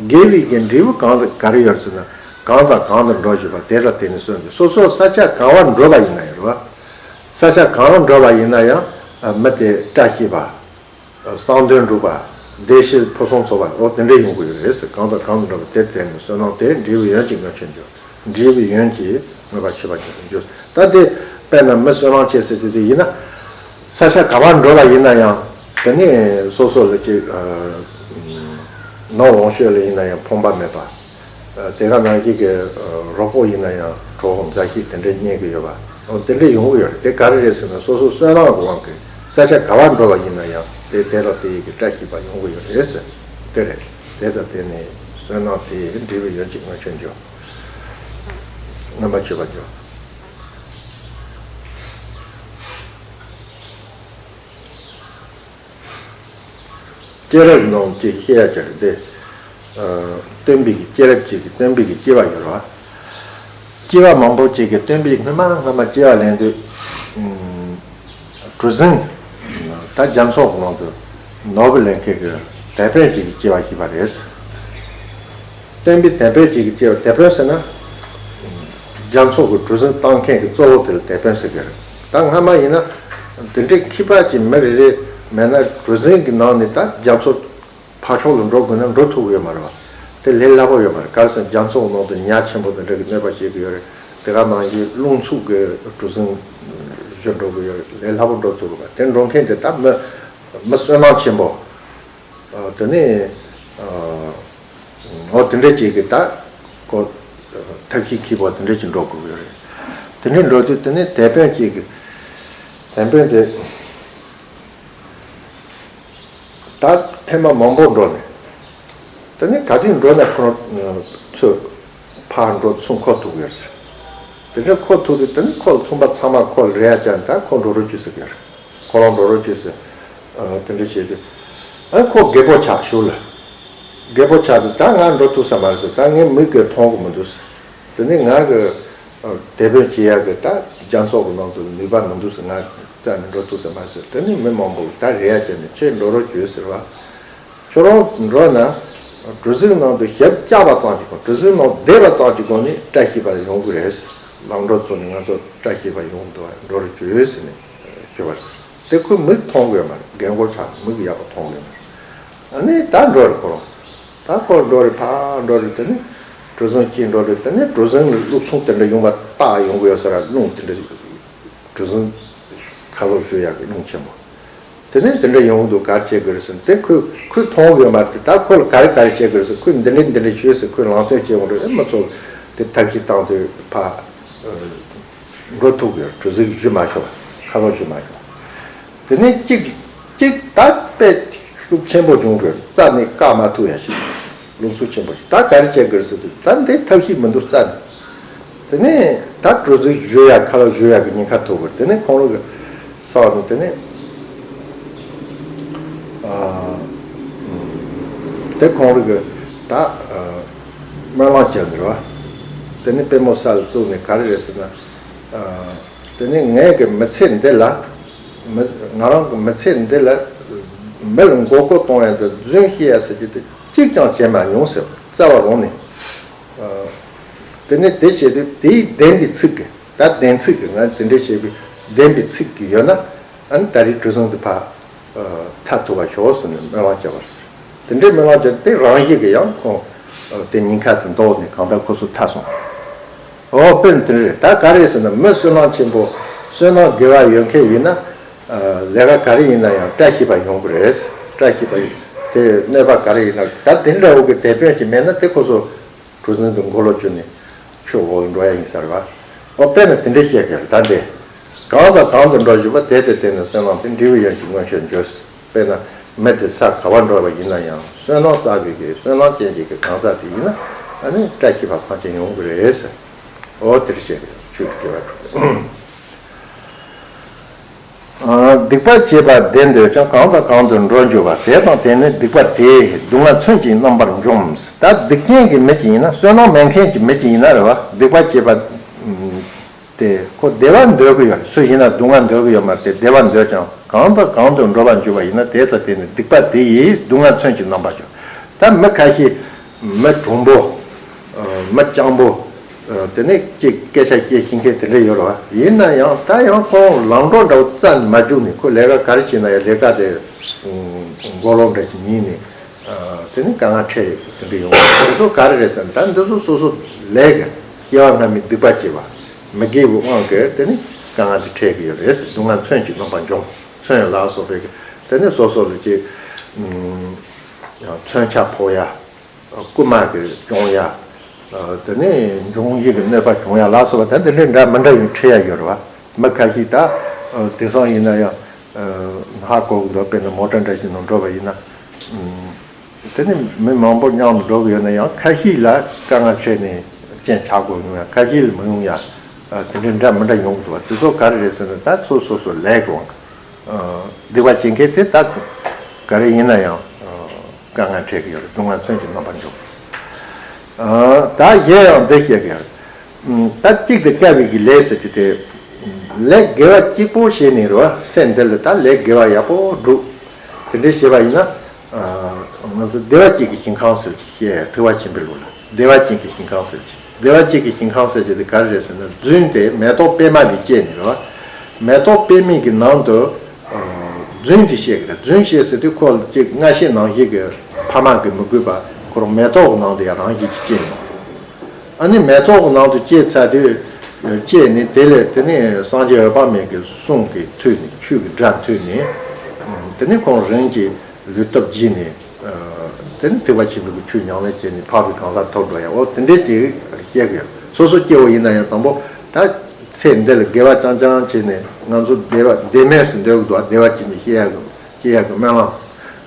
དགེ་བའི་གི་འབྲས་བུ་གང་དུ་ག་རེ་ཡོད་ཟེར་ན། གང་དང་གང་དུ་འགྲོ་འགྱུར་བ། དེ་དག་དེ་ནི་བསོད་ནམས་ཆེ། སོ་སོ་ས་ཆ་གང་བར་འགྲོ་བ་ཡིན་ན་ཡང་རེད་བ། ས་ཆ་གང་བར་འགྲོ་བ་ཡིན་ན་ཡང་མི་དེ་བཀྲ་ཤིས་པ། གསང་དོན་འགྲུབ་པ། བདེ་གཤེགས་ཕུན་སུམ་ཚོགས་པ། འོ་དེ་འདྲ་ཡོང་གི་ཡོད་རེད་ཟེར། གང་དང་གང་དུ་འགྲོ་བ་དེར་བརྟེན་ནས་བསོད་ནམས་དེ་འབྲས་བུ་ཡོན་གྱི་མངོན་མཆོད་འགྱུར། འབྲས་བུ་ཡོན་གྱི་མངོན་པར་མཆོད་པ་འགྱུར། ད་དེ་དཔེར་ན་མི་བསོད་ནམས་ཆེ་ཟེར་གྱི་དེ་ཡིན་ན། ས་ཆ་ག་པར་འགྲོ་བ་ཡིན་ན་ཡང་དེ་ནི་སོ་སོ་ལ་ཅིག་ནོར་ལོངས་སྤྱོད་ལ་ཡིན་ན་ཡང་ཕོངས་པ་མེད་པ། དེ་ག་ནང་བཞིན་གྱི་རོགས་པོ་ཡིན་ན་ཡང་གྲོགས་མཛའ་བཤེས་དེ་འདྲ་རྙེད་ཀྱི་ཡོད་པ། འོ་དེ་འདྲ་ཡོང་གི་ཡོད་རེད། དེ་ག་རེ་རེད་ཟེར་ན་སོ་སོ་བསོད་ནམས་ཀྱི་དབང་གིས་ས་ཆ་ག་པར་འགྲོ་བ་ཡིན་ན་ཡང་དེ་དེ་དང་དེ་ཡི་གི་བཀྲ་ཤིས་པ་ཡོང་གི་ཡོད་རེད་ཟེར། དེ་རེད། དེ་དང་དེ་ནི་བསོད་ནམས་དེ་འབྲས་བུ་ཡོན་གྱི་མངོན་མཆོད་འགྱུར། མངོན་པར་མཆོད་པ་འགྱུར། སྐྱེས་རབས་རྣམས་ཀྱིས་བཤད་ཡ་ཅིག་རེད་དེ། སྟོན་པའི་གི་སྐྱེས་རབས་ཅིག་གི་སྟོན་པའི་གི་སྐྱེ་བ་ཡོད་རེད་བ། སྐྱེ་བ་མང་པོ་ཅིག་གི་སྟོན་པའི་སྔ་མ་སྔ་མ་སྐྱེ་བ་ལེན་དུས། གྲུ་གཟིངས། ད་རྒྱ་མཚོ་གི་ནང་དུ་ནོར་བུ་ལེན་མཁན་གི་དེད་དཔོན་ཅིག་གི་སྐྱེ་བ་ཞིག་པ་རེད། སྟོན་པའི་དེད་དཔོན་ཅིག་གི་སྐྱེ་བ། དེད་དཔོན་ཟེར་ན། རྒྱ་མཚོ་གི་གྲུ་གཟིངས་བཏང་མཁན་གྱི་གཙོ་བོ་དེ་ལ་དེད་དཔོན་ཟེར་གི་རེད། ད་སྔ་མ་ཡིན་ན། དེ་འདྲའི་མཁས་པ་ཅིག་མི་རེ་རེ་མེད་ན་གྲུ་གཟིངས་ཀྱི་ནང་ནས་ད་རྒྱ་མཚོ་ཕར་ཕྱོགས་ལ་འགྲོ་དགོས་ན་འགྲོ་ཐུབ་ཀྱི་ཡོད་མ་རེད་བ། དེ་ལས་སླ་པོ་ཡོད་མ་རེད། ག་རེ་ཟེར་ན་རྒྱ་མཚོ་གི་ནང་དུ་ཉ་ཆེན་པོ་དེ་འདྲ་གི་གནོད་པ་བྱེད་ཀྱི་ཡོད་རེད། དེ་ག་ནང་བཞིན་རླུང་འཚུབ་ཀྱི་གྲུ་གཟིངས་བཞུར་འགྲོ་གི་ཡོད་རེད། ལས་སླ་པོ་འགྲོ་ཐུབ་ཀྱི་མ་རེད། དེ་འགྲོ་མཁན་དེ་ད་མི་མི་བསོད་ནམས་ཆེན་པོ། དེ་ནས། འོ་དེ་འདྲ་ཅིག་གི་ད་ཁོ་ཐབས་ཤེས་མཁས་པོ་དེ་འདྲ་ཅིག་འགྲོ་དགོས་ཀྱི་རེད། དེ་འདྲ་འགྲོ་དུས་དེ་ནས་དེད་དཔོན་ཅིག་གི་དེད་དཔོན་དེ་ད་ཐེངས་མ་མང་པོ་འགྲོ་ནས། དེ་ནས་ག་དུས་འགྲོ་ན་ཁོ་ཚོས་ཕར་འགྲོ་ཚུར་འཁོར་ཐུབ་ཀྱི་ཡོད་ཟེར། དེ་འདྲ་འཁོར་ཐུབ་དུས་དེ་ནས་ཁོ་ཚོང་པ་ཚང་མ་ཁོ་ལ་རེ་བ་བཅངས་ནས་ད་ཁོ་འགྲོ་རོགས་བྱོས་ཟེར་གྱི་རེད། ཁོ་རང་འགྲོ་རོགས་བྱོས་ཟེར། ཨ། དེ་འདྲ་བྱས་དུས། ཨ། ཁོ་རྒད་པོ་ཆགས་ཞོར་ལ། རྒད་པོ་ཆགས་དུས་ད་ང་འགྲོ་ཐུབ་ས་མ་རེད་ཟེར། ད་ངའི་མིག་གིས་མཐོང་གི་མི་འདུག་ཟེར། དེ་ནས་ང་གི་དེད་དཔོན་བྱེད་ཡག་གི་ད་རྒྱ་མཚོ་གི་ནང་དུ་ནུས་པ་མི་འདུག་ཟེར། ང་རྩ་ནས་འགྲོ་ཐུབ་ས་མ་རེད་ཟེར། དེ་ནས་མི་མང་པོ་གིས་ད་རེ་བ་བཅངས་ནས་ཁྱེད་འགྲོ་རོགས་བྱོས་ཟེར་བ། ཁྱོད་རང་འགྲོ་ན། གྲུ་གཟིངས་ནང་དུ་ཞབས་བཅགས་པ་ཙམ་གྱི་སྒོ། གྲུ་གཟིངས་ནང་བསྡད་པ་ཙམ་གྱི་སྒོ་ནས་བཀྲ་ཤིས་པ་ཡོང་གི་རེད། ལམ་འགྲོ་བཙུགས་ནས་ང་ཚོ་བཀྲ་ཤིས་པ་ཡོང་དུ་འགྲོ་རུ་བཅུག་ཟེར་ནས་ཞུ་བ་རེད། དེ་ཁོས་མིག་མཐོང་གི་ཡོད་མ་རེད། རྒན་རྒོན་ཆགས་མིག་ཡག་པོ་མཐོང་གི་ཡོད་མ་རེད། ཨ་ནི་ད་འགྲོ་རེད་ཁོ་རང་། ད་ཁོ་འགྲོ་རེད། ཕར་འགྲོ་རེད། དེ་ནས་གྲུ་གཟིངས་ཅིག་འགྲོ་རེད། དེ་ནས་གྲུ་གཟིངས་ལ་ལུག་ཚོང་དེ་འདྲ་ཡོང་བ་བཏགས་ཡོང་གི་ཡོད་ས་ར། རླུང་དེ་འདྲ་གྲུ་གཟིངས་ཁ་ལོ་བཞུ་ཡག་གི་རླུང་ཆེན་པོ། དེ་ནས་དེ་འདྲ་ཡོང་འདུག་ག་རེ་བྱེད་དགོས་རེད་ཟེར་ན། དེ་ཁོས་ཁོས་མཐོང་གི་ཡོད་མ་རེད། ད་ཁོ་ལ་ག་རེ་ག་རེ་བྱེད་དགོས་རེད་ཟེར། ཁོས་འདི་འདྲ་འདི་འདྲ་བྱོས་ཟེར། ཁོས་ལམ་སྟོན་བྱེད་འོང་རེད། ཨེ་མ་ཚོ་དེ་ཐབས་ཤེས་བཏང་དུས་ཕར་འགྲོ་ཐུབ་ཀྱི་ཡོད། གྲུ་གཟིངས་བཞུ་མ་ཆོག་ཁ་ལོ་བཞུ་མ་ཆོག་དེ་ནས་གཅིག་གཅིག་ད་དཔེ་ཤུགས་ཆེན་པོ་བྱུང་དགོས། རྩ་ནས་བཀག་མ་ཐུབ་ཡ་ཞིག་རླུང་འཚུབ་ཆེན་པོ་ཞིག་ད་ག་རེ་བྱེད་དགོས་རེད་ཟེར་དུས། ད་འདི་ཐབས་ཤེས་མི་འདུག་རྩ་ནས། དེ་ནས་ད་གྲུ་གཟིངས་བཞུ་ཡ་ཁ་ལོ་བཞུ་ཡ་གི་ཉེན་ཁ་ཐུག་པ་རེད། དེ་ནས་ཁོང་རང་གི་ས་བ་ནས་དེ་ནས་ཨ་དེ་ཁོང་རང་གི་ད་སྨོན་ལམ་བརྒྱབ་ནས་རེད་བ། དེ་ནས་པུས་མོ་ས་ལ་བཙུགས་ནས་ག་རེ་རེད་ཟེར་ན། དེ་ནས་ངས་གི་མི་ཚེ་འདི་ལ་མི་ང་རང་གི་མི་ཚེ་འདི་ལ་མི་ལ་མགོ་སྐོར་གཏོང་ཡ་དང་རྫུན་བཤད་ཡ་ཟེར་རྒྱུ་དེ་གཅིག་ཀྱང་བྱས་མ་མྱོང་ཟེར། རྩ་བ་རང་ནས། དེ་ནས་དེ་བྱེད་དུས་དེའི་བདེན་པའི་ཚིག་གི། ད་བདེན་ཚིག་གི། ང་དེ་འདྲས་བྱས་པའི་བདེན་པའི་ཚིག་གི་ཡོད་ན། ཨ་ནི་ད་རེས་གྲུ་གཟིངས་དེ་ཕར་ཐར་ཐུབ་པ་ཤོག་ཟེར་ནས་སྨོན་ལམ་བརྒྱབ་པ་རེད། དེ་འདྲའི་སྨོན་ལམ་བརྒྱབ་དེ་རང་བཞིན་གྱི་ཡང་ཁོང་དེ་ཉེན་ཁ་དེ་ཟློག་ནས་གང་ལྟར་ཁོ་ཚོ་ཐར་སོང་། འོ་དཔེར་ན་དེ་འདྲ་རེད། ད་ག་རེ་ཟེར་ན། མི་བསོད་ནམས་ཆེན་པོ་བསོད་ནམས་དགེ་བ་ཡོད་མཁན་ཡིན་ན། ལས་ཀ་ག་རེ་ཡིན་ན་ཡང་བཀྲ་ཤིས་པ་ཡོང་གི་རེད། བཀྲ་ཤིས་པ་དེ་གནོད་པ་ག་རེ་ཡིན་ན། ད་དེ་འདྲ་བོ་གི་དེད་དཔོན་ཞིག་མེད་ན་དེ་ཁོ་ཚོ་གྲུ་གཟིངས་དེ་མགོ་ལོག་གྱུར་ནས་ཆུ་འོག་ལ་འགྲོ་ཡ་ཡིན་ས་རེད་བ། འོ་དཔེར་ན་དེ་འདྲ་བཤད་དགོས་རེད། ད་འདི་གང་དང་གང་དུ་འགྲོ་བཞིན་པ། དེ་དང་དེ་ནི་བསོད་ནམས་དེ། འབྲས་བུ་ཡོན་གྱི་མངོན་ཤེས་འབྱོངས། དཔེར་ན་མི་དེ་ས་ག་བར་འགྲོ་བ་ཡིན་ན་ཡང་བསོད་ནམས་བསགས་པའི་གི་བསོད་ནམས་ཅན་གྱི་གི་གང་ཟག་དེ་ཡིན་ན། ཨ་ནི་བཀྲ་ཤིས་པ་ཐམས་ཅད་ཡོང་གི་རེད་ཟེར། འོ་དེར་བཤད་དགོས་རེད། ཆོས་ཀྱི་དགེ་བ་དྲུག་ཨ། སྡིག་པ་བྱས་པ་བདེ་འདོད་ཀྱང་། གང་དང་གང་དུ་འགྲོ་འགྱུར་བ། དེ་དང་དེ་ནི་སྡིག་པ་དེས། སྡུག་བསྔལ་མཚོན་གྱིས་རྣམ་པར་འཇོམས། ད་སྡིག་ཅན་གྱི་མི་ཅིག་ཡིན་ན། བསོད་ནམས་མེད་མཁན་གྱི་མི་ཅིག་ཡིན་ན་རེད་བ། སྡིག་པ་བྱས་པ་དེ་ཁོ་བདེ་བ་འདོད་ཀྱི་ཡོད། སུ་ཡིན་ན་སྡུག་བསྔལ་འདོད་ཀྱི་ཡོད་མ་རེད་དེ། བདེ་བ་འདོད་ཀྱང་གང་དང་གང་དུ་འགྲོ་བར་འགྱུར་བ་ཡིན་ན། དེ་དང་དེ་ནི་སྡིག་པ་དེ་ཡིས། སྡུག་བསྔལ་མཚོན་གྱིས་རྣམ་པར་འཇོམས། ད་མི་ཁ་ཤས་མི་གྲུང་པོ། མི་སྤྱང་པོ། དེ་ནས་ཅིག་སྐད་ཆ་བཤད་ཤེས་མཁན་དེ་འདྲ་ཡོད་རེད་བ། ཡིན་ན་ཡང་ད་ཡང་ཁོང་ལམ་འགྲོ་འདྲ་བོ་རྩ་ནས་མ་རྒྱུག་ནས། ཁོ་ལས་ཀ་ག་རེ་བྱེད་ན་ཡང་ལས་ཀ་དེ་མགོ་ལོག་འདྲ་ཞིག་ཉིལ་ནས། དེ་ནས་དཀའ་ངལ་འཕྲད་ཡོད་པ་དེ་འདྲ་ཡོང་བ། འདི་ཚོ་ག་རེ་རེད་ཟེར་ན། ད་འདི་ཚོ་སོ་སོ་ལས་ཀྱི་སྐྱེ་བ་སྔ་མའི་སྡིག་པ་བྱས་པ། མི་དགེ་བའི་དབང་གིས་དེ་ནས་དཀའ་ངལ་དེ་འཕྲད་ཀྱི་ཡོད་རེད། སྡུག་བསྔལ་མཚོན་གྱིས་རྣམ་པར་འཇོམས། མཚོན་ལ་སོགས་པའི་དེ་ནས་སོ་སོ་ལ་ཅིག་མཚོན་ཆ་ཕོག་ཡ། རྐུན་མ་གིས་བཅོམ་ཡ། དེ་ནས་འབྱུང་བཞི་གི་གནོད་པ་བྱུང་ཡ་ལ་སོགས་པ་དེ་འདི་འདྲའི་འདྲ་མི་འདྲ་བའི་འཕྲད་ཡ་ཡོད་རེད་བ། མི་ཁ་ཤས་ད་དེང་སང་ཡིན་ན་ཡང་ཧ་གོ་གི་འདུག་དཔེར་ན་མོ་ཊ་འདྲ་ཞིག་ནང་འགྲོ་བ་ཡིན་ན། དེ་ནས་མི་མང་པོ་མཉམ་དུ་འགྲོ་གི་ཡོད་ན་ཡང་། ཁ་ཤས་ལ་དཀའ་ངལ་འཕྲད་ནས་རྐྱེན་ཆག་དགོས་ཡོང་ཡ། ཁ་ཤས་ལ་མི་ཡོང་ཡ། དེ་འདྲའི་འདྲ་མི་འདྲ་ཡོང་གི་འདུག་བ། དེ་ཚོ་ག་རེ་རེད་ཟེར་ན། ད་སོ་སོ་སོ་ལས་ཀྱི་དབང་གིས་སྡིག་པ་བྱེད་མཁན་དེ་ད་ག་རེ་ཡིན་ན་ཡང་དཀའ་ངལ་འཕྲད་ཀྱི་ཡོད་རེད། སྡུག་བསྔལ་མཚོན་གྱིས་རྣམ་པར་འཇོམས། ད་གཞན་ཡང་འདི་བཤད་ཀྱི་ཡོད་རེད། ད་གཅིག་ཏུ་དཀའ་བའི་གི་ལས་ཟེར་གྱི་དེ། ལས་དགེ་བ་གཅིག་པོ་བྱས་ནས་རེད་བ། ཚེ་འདི་ལ་ད་ལས་དགེ་བ་ཡག་པོ་བསྒྲུབ། དེ་འདྲའི་བྱས་པ་ཡིན་ན། ང་ཚོ་བདེ་བ་ཅན་གྱི་ཞིང་ཁམས་ཟེར་གྱི་བཤད། ཐེག་པ་ཆེན་པོའི་ལུགས་ལ་བདེ་བ་ཅན་གྱི་ཞིང་ཁམས་ཟེར་གྱི། བདེ་བ་ཅན་གྱི་ཞིང་ཁམས་ཟེར་གྱི་དེ་ག་རེ་རེད་ཟེར་ན། རྫུན་དེ་མེ་ཏོག་པད་མ་ལས་སྐྱེས་ནས་རེད་བ། མེ་ཏོག་པད་མའི་གི་ནང་དུ་རྫུན་དེ་བཤད་གི་རེད། རྫུན་བཤད་ཟེར་དུས་ཁོ་ཅིག་སྔ་ཕྱི་ནང་བཞིན་གྱི་ཕ་མ་གིས་མི་དགོས་པ་ཁོ་རང་མེ་ཏོག་གི་ནང་དུ་ཡང་རང་བཞིན་གྱིས་སྐྱེས་ནས། ཨ་ནི་མེ་ཏོག་གི་ནང་དུ་སྐྱེས་ཚར་དུས། སྐྱེས་ནས་དེ་ལས་དེ་ནས་སངས་རྒྱས་འོད་དཔག་མེད་ཀྱི་གསུང་གི་མཐུ་ནས། ཆོས་ཀྱི་སྒྲ་མཐུ་ནས། དེ་ནས་ཁོང་རང་གི་ལུས་སྟོབས་བརྗེས་ནས། དེ་ནས་ཐེག་པ་ཆེན་པོའི་ཆོས་ཉམས་ལེན་བྱས་ནས་འཕགས་པའི་གང་ཟག་ཐོབ་འགྲོ་ཡ། འོ་དེ་འདྲའི་དེ་བཤད་གི་ཡོད། སོ་སོ་སྐྱེ་བོ་ཡིན་ན་ཡང་དང་པོ་ད་ཚེ་འདི་ལ་དགེ་བ་རྐྱང་རྐྱང་བྱས་ནས། ང་ཚོ་བདེ་བ་བདེ་མོས་སུ་འདོད་གི་འདུག་བདེ་བ་ཅན་གྱི་སྐྱེ་ཡག་གི་སྐྱེ་ཡག་གི་སྨོན་ལམ།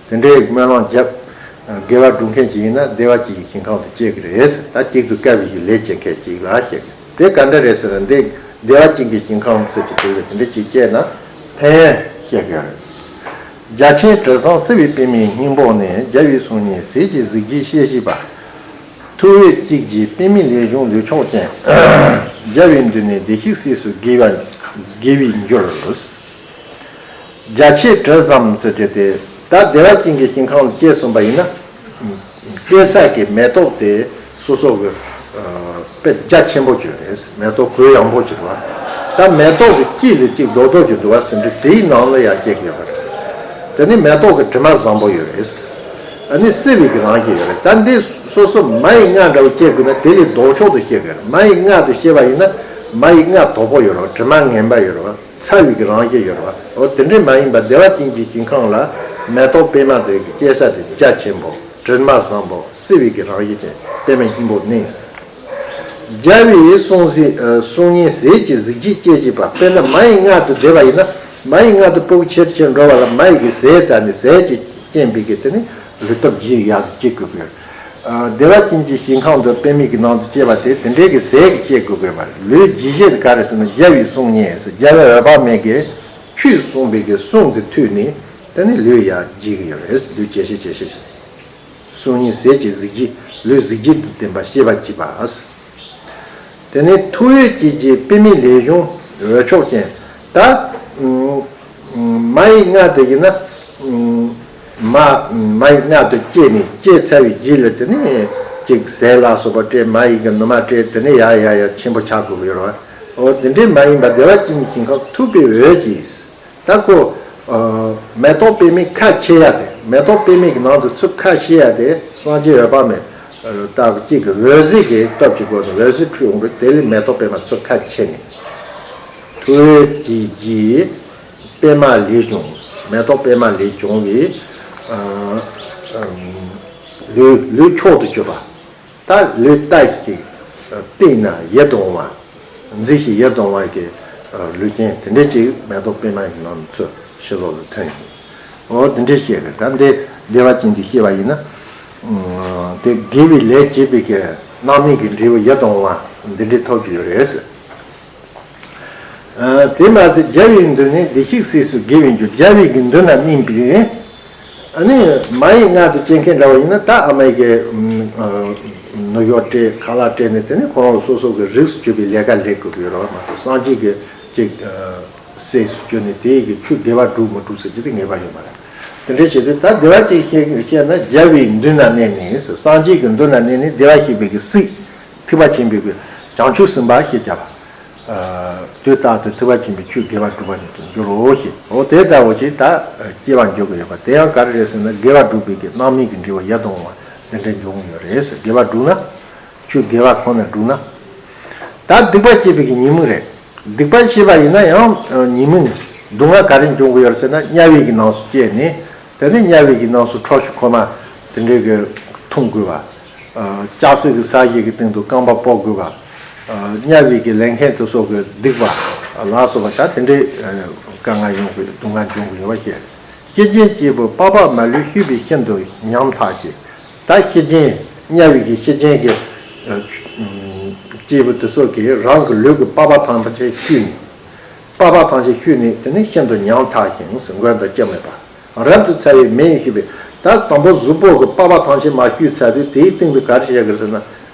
དེ་འདྲའི་སྨོན་ལམ་བརྒྱབ། དགེ་བ་སྒྲུབ་མཁན་ཅིག་ཡིན་ན་བདེ་བ་ཅན་གྱི་ཞིང་ཁམས་དུ་སྐྱེ་གི་རེད། ད་གཅིག་ཏུ་དཀའ་བའི་གི་ལས་བྱེད་མཁན་ཅིག་ལ་བཤད་གི། དེ་ག་འདྲ་རེད་ཟེར་ན། འདི་བདེ་བ་ཅན་གྱི་ཞིང་ཁམས་ཟེར་གྱི་དེ་ལ་དེ་འདྲ་ཅིག་སྐྱེས་ན་ཕན་ཡོན་བཤད་གི་ཡོད་རེད། རྒྱ་ཆེན་དྲི་བཟང་བསིལ་བའི་པདྨའི་སྙིང་པོ་ནས། རྒྱལ་བའི་གསུང་སྙན་ཟིལ་གྱིས་གཟིགས་ཤིག་ཅེས་བཤད་པ། ཐུབ་པས་གཅིག་བགྱིས་པདྨའི་ལེགས་བྱུང་ལུས་མཆོག་ཅན། རྒྱལ་བའི་མདུན་ནས་བདེ་གཤེགས་སྲས་སུ་དགེ་བ་དགེ་བའི་འགྱུར། རྒྱ་ཆེ་གྲུ་གཟིངས་ཟེར་གྱི་དེ། ད་བདེ་བ་ཅན་གྱི་ཞིང་ཁམས་ལ་སྐྱེས་སོང་པ་ཡིན་ན། སྐྱེ་ས་གི་མེ་ཏོག་དེ་སོ་སོ་གི་དཔེ་རྒྱ་ཆེན་པོ་ཅིག་རེད། མེ་ཏོག་གུ་ཡངས་པོ་ཅིག་རེད་བ། ད་མེ་ཏོག་གི་དཀྱིལ་ལ་ཅིག་རྡོག་རྡོག་ཅིག་འདུག་བ་ཟེར་འདྲ་དེའི་ནང་ལ་ཡང་སྐྱེ་གི་ཡོད་རེད། དེ་ནི་མེ་ཏོག་གི་དྲི་མ་བཟང་པོ་ཡོད་རེད། ཨ་ནི་བསིལ་བའི་གི་རང་བཞིན་ཡོད་རེད། ད་འདི་སོ་སོ་མ་ཡི་མངལ་འདྲ་བོ་སྐྱེ་དགོས་ན་དེ་ལས་ལྡོག་ཕྱོགས་དུ་སྐྱེ་དགོས་རེད། མ་ཡི་མངལ་དུ་སྐྱེ་བ་ཡིན་ན་མ་ཡི་མངལ་དོག་པོ་ཡོད་རེད་བ། དྲི་མ་ངན་པ་ཡོད་རེད་བ། ཚ་བའི་གི་རང་བཞིན་ཡོད་རེད་བ། འོ་དེ་འདྲའི་མ་ཡིན་པ་བདེ་བ་ཅན་གྱི་ཞིང་ཁམས་ལ་མེ་ཏོག་པད་མ་དེ་གི་སྐྱེ་ས་དེ་རྒྱ་ཆེན་པོ་དྲི་མ་བཟང་པོ་བསིལ་བའི་གི་རང་བཞིན་ཅན་པད་མ་སྙིང་པོ་གནས། རྒྱལ་བའི་གསུང་ཟིག་གསུང་སྙན་ཟས་ཀྱི་གཟི་བརྗིད་སྐྱེད་བྱེད་པ། དཔེར་ན་མ་ཡི་མངལ་དུ་བསྡད་པ་ཡིན་ན་མ་ཡི་མངལ་དུ་ཕྲུ་གུ་ཆེར་ཆེར་འགྲོ་བ་ལ་མ་ཡི་གི་ཟས་ཟ་ནས་ཟས་ཀྱི་རྐྱེན་པས་གི་དེ་ནི་ལུས་སྟོབས་ལྗིད་ཡག་གི་སྐྱེ་དགོས་པས། བདེ་བ་ཅན་གྱི་ཞིང་ཁམས་དུ་པད་མའི་གི་ནང་དུ་སྐྱེས་པ་དེ་དེ་འདྲའི་གི་ཟས་ཀྱི་སྐྱེ་དགོས་པས་མ་རེད། ལུས་ལྗིད་བྱེད་དེ་ག་རེ་ཟེར་ན་རྒྱལ་བའི་གསུང་སྙན་ཟེར། རྒྱལ་བ་འོད་དཔག་མེད་ཀྱིས་ཆོས་གསུངས་པའི་གི་གསུང་དེ་ཐོས་ནས་དེ་ནི་ལུས་ཡང་ལྗིད་གི་ཡོད་རེད། ལུས་ཇེ་ཆེ་ཇེ་ཆེ་ཞིག་གསུང་སྙན་ཟས་ཀྱི་གཟི་བརྗིད། ལུས་གཟི་བརྗིད་དང་ལྡན་པ་ཤེས་པར་བགྱིད་པ། དེ་ནས་ཐུགས་འོད་ཀྱི་རྗེས་པད་མའི་ལེགས་བྱུང་འོད་མཆོག་ཅན། ད་མ་ཡི་མངལ་དུ་ཡིན་ན་མ་མ་ཡི་མངལ་དུ་སྐྱེས་ནས་སྐྱེས་ཚར་བའི་རྗེས་ལ་དེ་ནས་ཅིག་ཟས་ལ་སོགས་པ་སྤྲད། མ་ཡི་གི་ནུ་མ་སྤྲད། དེ་ནས་ཡར་ཡར་ཡར་ཆེན་པོ་ཆགས་དགོས་ཀྱི་ཡོད་རེད་བ། འོ་དེ་འདྲའི་མ་ཡིན་པ་བདེ་བ་ཅན་གྱི་ཞིང་ཁམས་ཐུབ་པའི་འོད་ཀྱིས། ད་ཁོ་མེ་ཏོག་པད་མའི་ཁ་ཕྱེ་ཡ་དེ། མེ་ཏོག་པད་མའི་གི་ནང་དུ་ཚུར་ཁ་ཕྱེ་ཡ་དེ་སངས་རྒྱས་འོད་དཔག་མེད་ལྟ་བུ་གཅིག་གི་འོད་ཟེར་གྱི་སྟོབས་ཀྱི་སྒོ་ནས་འོད་ཟེར་འཕྲོས་འོང་བས་དེ་ལས་མེ་ཏོག་པད་མ་ཚུར་ཁ་ཕྱེ་ནས་ཐུགས་འོད་ཀྱི་རྗེས་པད་མ་ལས་བྱུང་། མེ་ཏོག་པད་མ་ལས་བྱུང་བའི་ལུས་ལུས་མཆོག་ཏུ་གྱུར་པ། ད་ལུས་ལྟ་ཞིག་བལྟས་ན་ཡིད་དུ་འོང་བ། མཛེས་ཤིང་ཡིད་དུ་འོང་བ་གི་ལུས་ཅན་དེ་འདྲ་ཅིག་མེ་ཏོག་པད་མ་ཡི་ནང་ཚུར་ཕྱི་ལོགས་ལ་ཐོན་ཡོང་། འོ་དེ་འདྲ་ཞིག་རེད། ད་འདི་བདེ་བ་ཅན་གྱི་ཤེས་པ་ཡིན་ན། དེ་དགེ་བའི་ལས་བྱེད་པའི་གི་རྣམ་སྨིན་གྱི་འབྲས་བུ་ཡིད་དུ་འོང་བ་འདི་འདྲའི་ཐོབ་ཀྱི་ཡོད་རེད། དེ་མ་ཟད་རྒྱལ་བའི་མདུན་ནས་བདེ་གཤེགས་སྲས་སུ་དགེ་བའི་འགྱུར། རྒྱལ་བའི་གི་མདུན་ན་གནས་པའི། ཨ་ནི་མ་ཡི་མངལ་དུ་སྐྱེ་མཁན་འདྲ་བ་ཡིན་ན་ད་ཨ་མའི་གི་ནུ་ཞོ་སྤྲད། ཁ་ལག་སྤྲད་ནས་དེ་ནི་ཁོ་རང་སོ་སོ་གི་རིགས་སུ་གྱུར་པའི་ལས་ཀ་ལས་དགོས་ཀྱི་ཡོད་རེད་བ་མ་གཏོགས་སངས་རྒྱས་ཀྱི་ཅིག་སྲས་སུ་གྱུར་ནས་དེ་ཡི་གི་ཆོས་དགེ་བ་སྒྲུབ་མི་སྒྲུབ་ཟེར་རྒྱུ་དེ་ངེས་པ་ཡོད་མ་རེད། དེ་འདྲའི་བྱེད་དུས་ད་བདེ་བ་ཅན་ཞིག་བཤད་ན་རྒྱལ་བའི་མདུན་ན་གནས་ནས། སངས་རྒྱས་ཀྱི་མདུན་ན་གནས་ནས་བདེ་བར་གཤེགས་པའི་གི་སྲས་ཐེག་པ་ཆེན་པོའི་གི་བྱང་ཆུབ་སེམས་དཔའ་ཞེས་བྱ་བ། དུས་རྟག་ཏུ་ཐེག་པ་ཆེན་པོའི་ཆོས་དགེ་བ་སྒྲུབ་པ་ཉིད་དུ་འགྱུར་རོ་ཞེས། འོ་དེ་ལྟ་བུ་ཅིག་ད་སྐྱེ་བར་འགྱུར་གྱི་ཡོད་པ་དེ་ཡང་ག་རེ་རེད་ཟེར་ན་དགེ་བ་སྒྲུབ་པའི་གི་རྣམ་སྨིན་གྱི་འབྲས་བུ་ཡིད་དུ་འོང་བ་དེ་འདྲ་འབྱུང་གི་ཡོད་རེད་ཟེར། དགེ་བ་བསྒྲུབ་ན། ཆོས་དགེ་བ་ཁོ་ན་བསྒྲུབ་ན། ད་སྡིག་པ་བྱེད་པའི་གི་ཉེས་དམིགས་རེད། སྡིག་པ་བྱེད་པ་ཡིན་ན་ཡང་ཉེས་དམིགས་ནི་སྡུག་བསྔལ་ག་རེ་འབྱུང་གི་ཡོད་རེད་ཟེར་ན་དམྱལ་བའི་གི་ནང་སུ་སྐྱེས་ནས་དེ་ནས་དམྱལ་བའི་གི་ནང་སུ་ཁྲག་ཤུགས་ཁོ་ན་དེ་འདྲའི་གི་འཐུང་དགོས་པ། ལྕགས་སྲེག་གི་ས་གཞི་གི་སྟེང་དུ་རྐང་པ་སྤོ་དགོས་པ། དམྱལ་བའི་གི་ལས་མཁན་དེ་ཚོ་གི་སྡིག་པ་ལ་སོགས་པ་ད་དེ་འདྲའི་དཀའ་ངལ་ཡོང་གི་སྡུག་བསྔལ་འབྱུང་གི་ཡོད་པ་བཤད། ཤེས་ལྡན་སྐྱེས་བུ་པགས་པ་མ་ལུས་བཤུས་པས་ཤིན་ཏུ་ཉམ་ཐག་ཅེས། ད་ཤེས་ལྡན་དམྱལ་བའི་གི་ཤེས་ལྡན་གི་སྐྱེས་བུ་དེ་ཚོ་གིས་རང་གི་ལུས་ཀྱི་པགས་པ་ཐམས་ཅད་བཤུས་ནས། པགས་པ་ཐམས་ཅད་བཤུས་ནས་དེ་ནས་ཤིན་ཏུ་ཉམ་ཐག་ཅིང་མགོན་དུ་སྐྱབས་མེད་པ། རབ་ཏུ་ཚ་བའི་མེ་ཡིས་བཤུས་པས། ད་དང་པོ་གཟུགས་པོ་གི་པགས་པ་ཐམས་ཅད་མར་བཤུས་ཚར་དུས་དེའི་སྟེང་དུ་ག་རེ་བྱེད་དགོས་ཟེར་ན།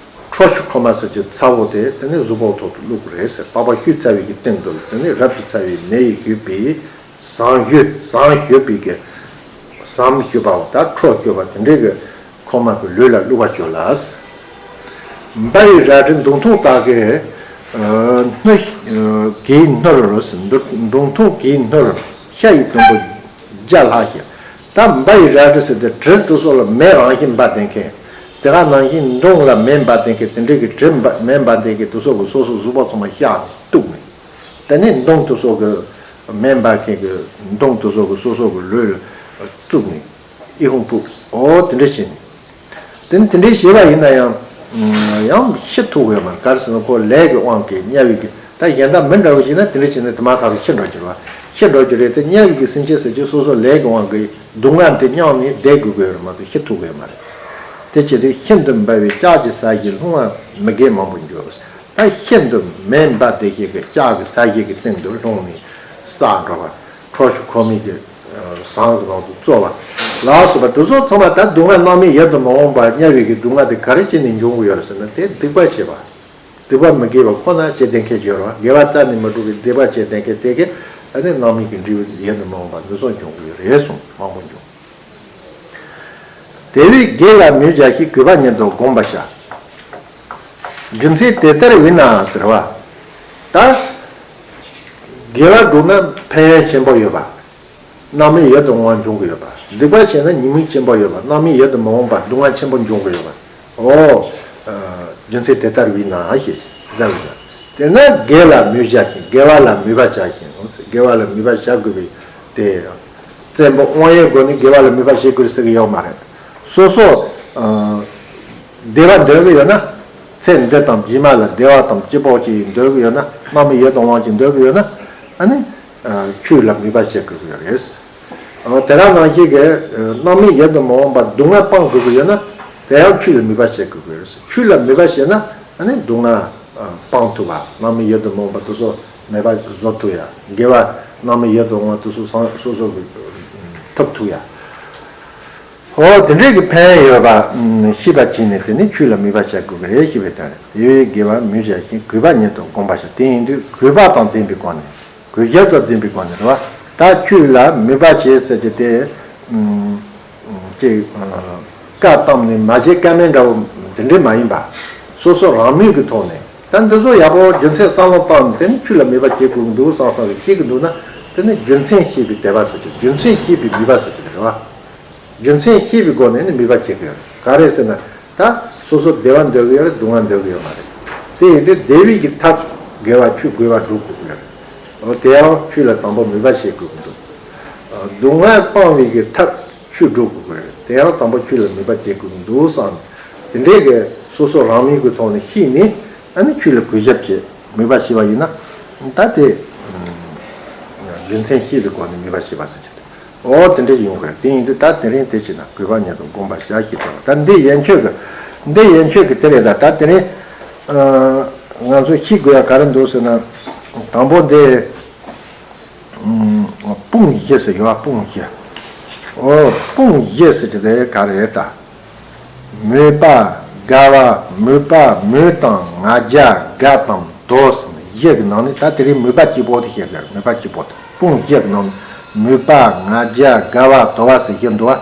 ཁྲག་ཤུགས་ཁོ་མ་ཟེར་གྱི་ཚ་བོ་དེ་དེ་ནས་གཟུགས་པོ་ཐོག་ཏུ་བླུགས་དགོས་རེད་ཟེར། པགས་པ་བཤུས་ཚར་བའི་གི་སྟེང་དུ་དེ་ནས་རབ་ཏུ་ཚ་བའི་མེ་ཡིས་བཤུས་པས་ཟངས་བཤུས་ཟངས་བཤུས་པའི་གི་ཟངས་བཤུས་པའོ། ད་ཁྲག་བཤུས་པ་དེ་འདྲའི་གི་ཁོ་མ་གི་ལུས་ལ་བླུགས་པ་བྱོས་ལ། འབར་བའི་རལ་གྲི་མདུང་ཐུང་དག་གིས་སྣུར། གྱིས་སྣུར། མདུང་ཐུང་གྱིས་སྣུར་ཤ་ཡི་དུམ་བུ་བརྒྱ་ལྷག་ཞིང་། ད་འབར་བའི་རལ་གྲི་ཟེར་དེ་གྲི་དེ་ཚོ་ལ་མེ་རང་བཞིན་འབར་བསྡད་མཁན། དེ་ག་ནང་བཞིན་མདུང་ལ་མེ་འབར་བསྡད་མཁན་དེ་འདྲའི་གི་གྲི་འབར་མེ་འབར་བསྡད་མཁན་དེ་ཚོ་གི་སོ་སོ་གཟུགས་པོ་ཚང་མ་གཤགས་ནས་གཏུབས་ནས། དེ་ནས་མདུང་དེ་ཚོ་གི་མེ་འབར་མཁན་གི་མདུང་དེ་ཚོ་གི་སོ་སོ་གི་ལུས་ལ་བཙུགས་ནས་ཨི་ཧུང་ཕུ་འོ་དེ་འདྲ་བྱས་ནས། དེ་དེ་འདྲའི་བྱས་པ་ཡིན་ན་ཡང་། ཡང་ཤི་ཐུབ་ཡོད་མ་རེད། ག་རེ་ཟེར་ན་ཁོ་ལས་ཀྱི་དབང་གིས་དམྱལ་བའི་གི་ད་གཞན་དག་མི་འདྲ་བོ་ཞིག་ན་དེ་འདྲ་བྱས་ན་དེ་མ་ཐག་ཏུ་ཤི་འགྲོ་གི་རེད་བ། ཤི་འགྲོ་གི་རེད་དེ་དམྱལ་བའི་གི་སེམས་ཅན་ཟེར་གྱི་སོ་སོ་ལས་ཀྱི་དབང་གིས་སྡུག་བསྔལ་དེ་མྱངས་ནས་བསྡད་དགོས་ཀྱི་ཡོད་རེད་མ་གཏོགས་ཤི་ཐུབ་ཀྱི་ཡོད་མ་རེད། དེ་བྱས་ཏེ་ཤིན་ཏུ་འབར་བའི་ལྕགས་ཀྱི་ས་གཞིར་ལྷུང་བ་མི་དགེ་མང་པོ་འགྱུར། ད་ཤིན་ཏུ་མེ་འབར་བསྡད་མཁན་གྱི་ལྕགས་ཀྱི་ས་གཞི་གི་སྟེང་དུ་ལྷུང་ནས་བསགས་འགྲོ་བ། ཁྲག་ཤུགས་ཁོ་མིན་གྱི་ཟངས་ཀྱི་ནང་དུ་བཙོ་བ་ལ་སོགས་པ་དེ་ཚོ་ཚང་མ་ད་སྡུག་བསྔལ་རྣམ་སྨིན་ཡལ་དུ་མི་འོང་བ་དམྱལ་བའི་གི་སྡུག་བསྔལ་དེ་ག་རེ་བྱས་ནས་འབྱུང་གི་ཡོད་རེད་ཟེར་ན་དེ་སྡིག་པ་བྱས་པ། སྡིག་པ་མི་དགེ་བ་ཁོ་ན་བྱས་བསྡད་མཁན་ཡོད་རེད་བ། དགེ་བ་རྩ་ནས་མི་སྒྲུབ་པའི་སྡིག་པ་བྱས་བསྡད་མཁན་དེ་གས་ཨ་ནི་རྣམ་སྨིན་གྱི་འབྲས་བུ་ཡལ་དུ་མི་འོང་བ་འདི་ཚོ་འབྱུང་གི་ཡོད་རེད་གསུངས་མང་པོ་འབྱུང་། དེ་བས་དགེ་ལ་མོས་བྱ་ཞིང་། གུས་པ་ཉིད་དུ་བསྒོམ་པར་བྱ། རྒྱུ་མཚན་དེ་ལྟར་བས་ན་ཟེར་བ། ད་དགེ་བ་བསྒྲུབ་ན་ཕན་ཡོན་ཆེན་པོ་ཡོད་པ། རྣམ་སྨིན་ཡིད་དུ་འོང་བ་འབྱུང་གི་ཡོད་པ། སྡིག་པ་བྱས་ན་ཉེས་དམིགས་ཆེན་པོ་ཡོད་པ། རྣམ་སྨིན་ཡིད་དུ་མི་འོང་བ་སྡུག་བསྔལ་ཆེན་པོ་འབྱུང་གི་ཡོད་པ། ཨོ། རྒྱུ་མཚན་དེ་ལྟར་བས་ན་ཞེས་བརྗོད་པ་ཡིན། དེས་ན་དགེ་ལ་མོས་བྱ་ཞིང་། དགེ་བ་ལ་མོས་པ་བྱ་ཞིང་། དགེ་བ་ལ་མོས་པ་བྱ་དགོས་པའི་དེ། བཙན་པོ་དབང་ཡོད་སྒོ་ནས་དགེ་བ་ལ་མོས་པ་བྱེད་དགོས་ཟེར་གི་ཡོད་མ་རེད། སོ་སོ། ཨ། བདེ་བ་འདོད་གི་ཡོད་ན། ཚེ་འདི་དང་རྗེས་མ་ལ་བདེ་བ་དང་སྐྱིད་པོ་ཅིག་འདོད་གི་ཡོད་ན། རྣམ་སྨིན་ཡིད་དུ་འོང་བ་ཅིག་འདོད་གི་ཡོད་ན། ཨ་ནི། ཆོས་ལ་མོས་པ་བྱེད་དགོས་ཀྱི་ཡོད་རེད། དེ་དག་ནང་བཞིན་གྱི་རྣམ་སྨིན་ཡིད་དུ་མི་འོང་བ་སྡུག་བསྔལ་སྤང་དགོས་ཀྱི་ཡོད་ན། དེ་ཡང་ཆོས་ལ་མོས་པ་བྱེད་དགོས་ཀྱི་ཡོད་རེད། ཆོས་ལ་མོས་པ་བྱས་ན་ཨ་ནི་སྡུག་བསྔལ་སྤང་ཐུབ་པ། རྣམ་སྨིན་ཡིད་དུ་མི་འོང་བ་དེ་ཚོ་མེད་པ་བཟོ་ཐུབ་ཡ། དགེ་བ་རྣམ་སྨིན་ཡིད་དུ་འོང་བ་དེ་ཚོ་སོ་སོ་གི་ཐོབ་ཐུབ་ཡ། ཨོ། དེ་འདྲའི་གི་ཕན་ཡོད་པ་ཤེས་པ་བྱས་ནས་དེ་ནི་ཆོས་ལ་མོས་པ་བྱ་དགོས་ཀྱི་རེད་ཞེས་པའི་དོན་རེད། དེ་བས་དགེ་བ་མོས་བྱ་ཞིང་། གུས་པ་ཉིད་དུ་བསྒོམ་པར་བྱ། དེ་ཡིན་དུས་གུས་པ་དང་ལྡན་པའི་སྒོ་ནས། གུས་ཞབས་དང་ལྡན་པའི་སྒོ་ནས་རེད་བ། ད་ཆོས་ལ་མོས་པ་བྱེད་ཟེར་གྱི་དེ། ཅིག་བཀའ་བཏང་ནས་མ་བྱེད་ཀ་མེད་འདྲ་བོ་དེ་འདྲའི་མ་ཡིན་པ། སོ་སོ་རང་མོས་ཀྱི་ཐོག་ནས། ད་འདི་ཚོ་ཡག་པོ་རྒྱུ་མཚན་བསམ་བློ་བཏང་ནས་དེ་ནི་ཆོས་ལ་མོས་པ་བྱེད་དགོས་ཀྱི་འདུག་བསམ་བསམ་གྱི་ཤེས་ཀྱི་འདུག་ན། དེ་ནི་རྒྱུ་མཚན་ཤེས་པའི་དད་པ་ཟེར་གྱི། རྒྱུ་མཚན་ཤེས་པའི་མོས་པ་ཟེར་གྱི་རེད་བ། རྒྱུ་མཚན་ཤེས་པའི་སྒོ་ནས་ནི་མོས་པ་བྱེད་དགོས། ག་རེ་ཟེར་ན། ད་སོ་སོ་བདེ་བ་འདོད་ཀྱི་ཡོད་རེད། སྡུག་བསྔལ་འདོད་ཀྱི་ཡོད་མ་རེད། དེ་ཡིན་དུས་བདེ་བའི་གི་ཐབས་དགེ་བ་ཆོས་དགེ་བ་སྒྲུབ་དགོས་ཀྱི་ཡོད་རེད། འོ། དེ་ཡང་ཆོས་ལ་དང་པོ་མོས་པ་བྱེད་དགོས་ཀྱི་འདུག་སྡུག་བསྔལ་སྤང་བའི་གི་ཐབས་ཆོས་སྒྲུབ་དགོས་ཀྱི་རེད། དེ་ཡང་དང་པོ་ཆོས་ལ་མོས་པ་བྱེད་དགོས་ཀྱི་འདུག་བསམ། དེ་འདྲའི་གི་སོ་སོ་རང་མོས་ཀྱི་ཐོག་ནས་ཤེས་ནས། ཨ་ནི་ཆོས་ལ་གུས་ཞབས་བྱེད། མོས་པ་བྱས་པ་ཡིན་ན། ད་དེ་རྒྱུ་མཚན་ཤེས་པའི་སྒོ་ནས་མོས་པ་བྱས་པ་ཟེར་གྱི་འདུག་འོ། དེ་འདྲ་ཡོང་དགོས། དེ་ཡིན་དུས་ད་དེ་རིང་དེ་བྱས་ན་གུས་པ་ཉིད་དུ་བསྒོམ་པར་བྱ་ཞེས་བྱ་བ། ད་འདི་ཡན་ཆོད་ཀྱི། འདི་ཡན་ཆོད་ཀྱི་དེ་རེད། ད་ད་དེ་རིང་ང་ཚོ་ཤེས་དགོས་ཡ་ག་རེ་འདུག་ཟེར་ན། དང་པོ་འདི་དཔུང་བཞི་ཟེར་ཡོད་པ། དཔུང་བཞི། འོ། དཔུང་བཞི་ཟེར་གྱི་དེ་ག་རེ་རེད་ད། མོས་པ། དགའ་བ། མོས་པ། མོས་དང་ང་རྒྱལ། དགའ་དང་དོ་ཟེར་ནས་བཞི་གི་ནང་ནས། ད་དེ་རིང་མོས་པ་སྐྱིད་པོ་དེ་བཤད་དགོས། མོས་པ་སྐྱིད་པོ་དེ། དཔུང་བཞི་གི་ནང་ནས་མོས་པ། ང་རྒྱལ། དགའ་བ། དོ་བ་ཟེར་བཞི་འདུག་བ།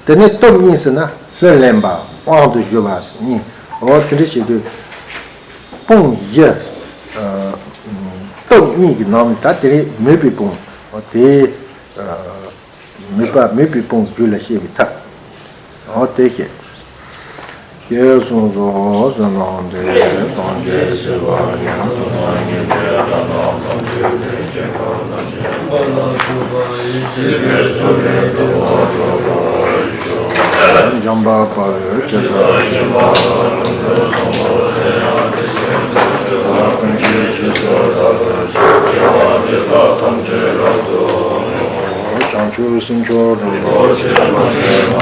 དེ་ནས་སྟོབས་གཉིས་ཟེར་ན་ལྷུར་ལེན་པ། དབང་དུ་ཞུགས་པ་ཟེར་གཉིས། འོ། དེ་འདྲ་བྱེད་དུས་དཔུང་བཞི། ཨ། སྟོབས་གཉིས་ཀྱི་ནང་ནས་ད་དེ་རིང་མོས་པའི་དཔུང་། འོ། དེ། ཨ། མོས་པ། མོས་པའི་དཔུང་རྒྱུད་ལ་སྐྱེ་བའི་ཐབས། འོ། དེ་བཤད། ཞེས་གསུངས་སོ། གསོལ་བ་འདེབས། ཐམས་ཅད་སྲིད་པ་ཉིད་དུ་མ་ངེས་པའི་དགྲ་རྣམས་ཐམས་ཅད་ཀུན་ཇེ་མཁའ་ལ་ཕྱིན་པ་ལ་སོགས་པ་ཡི། སྲིད་པའི་མཚོ་ལས་འགྲོ་བ་སྒྲོལ་བར་ཤོག་འཇམ་དཔལ་དཔའ་བོས་ཇི་ལྟར་མཁྱེན་པ་དང་། ཀུན་གྱི་རྗེས་སུ་བདག་སློབ་ཅིང་། བྱང་ཆུབ་སེམས་མཆོག་སྒྲུབ་པར་བྱེད།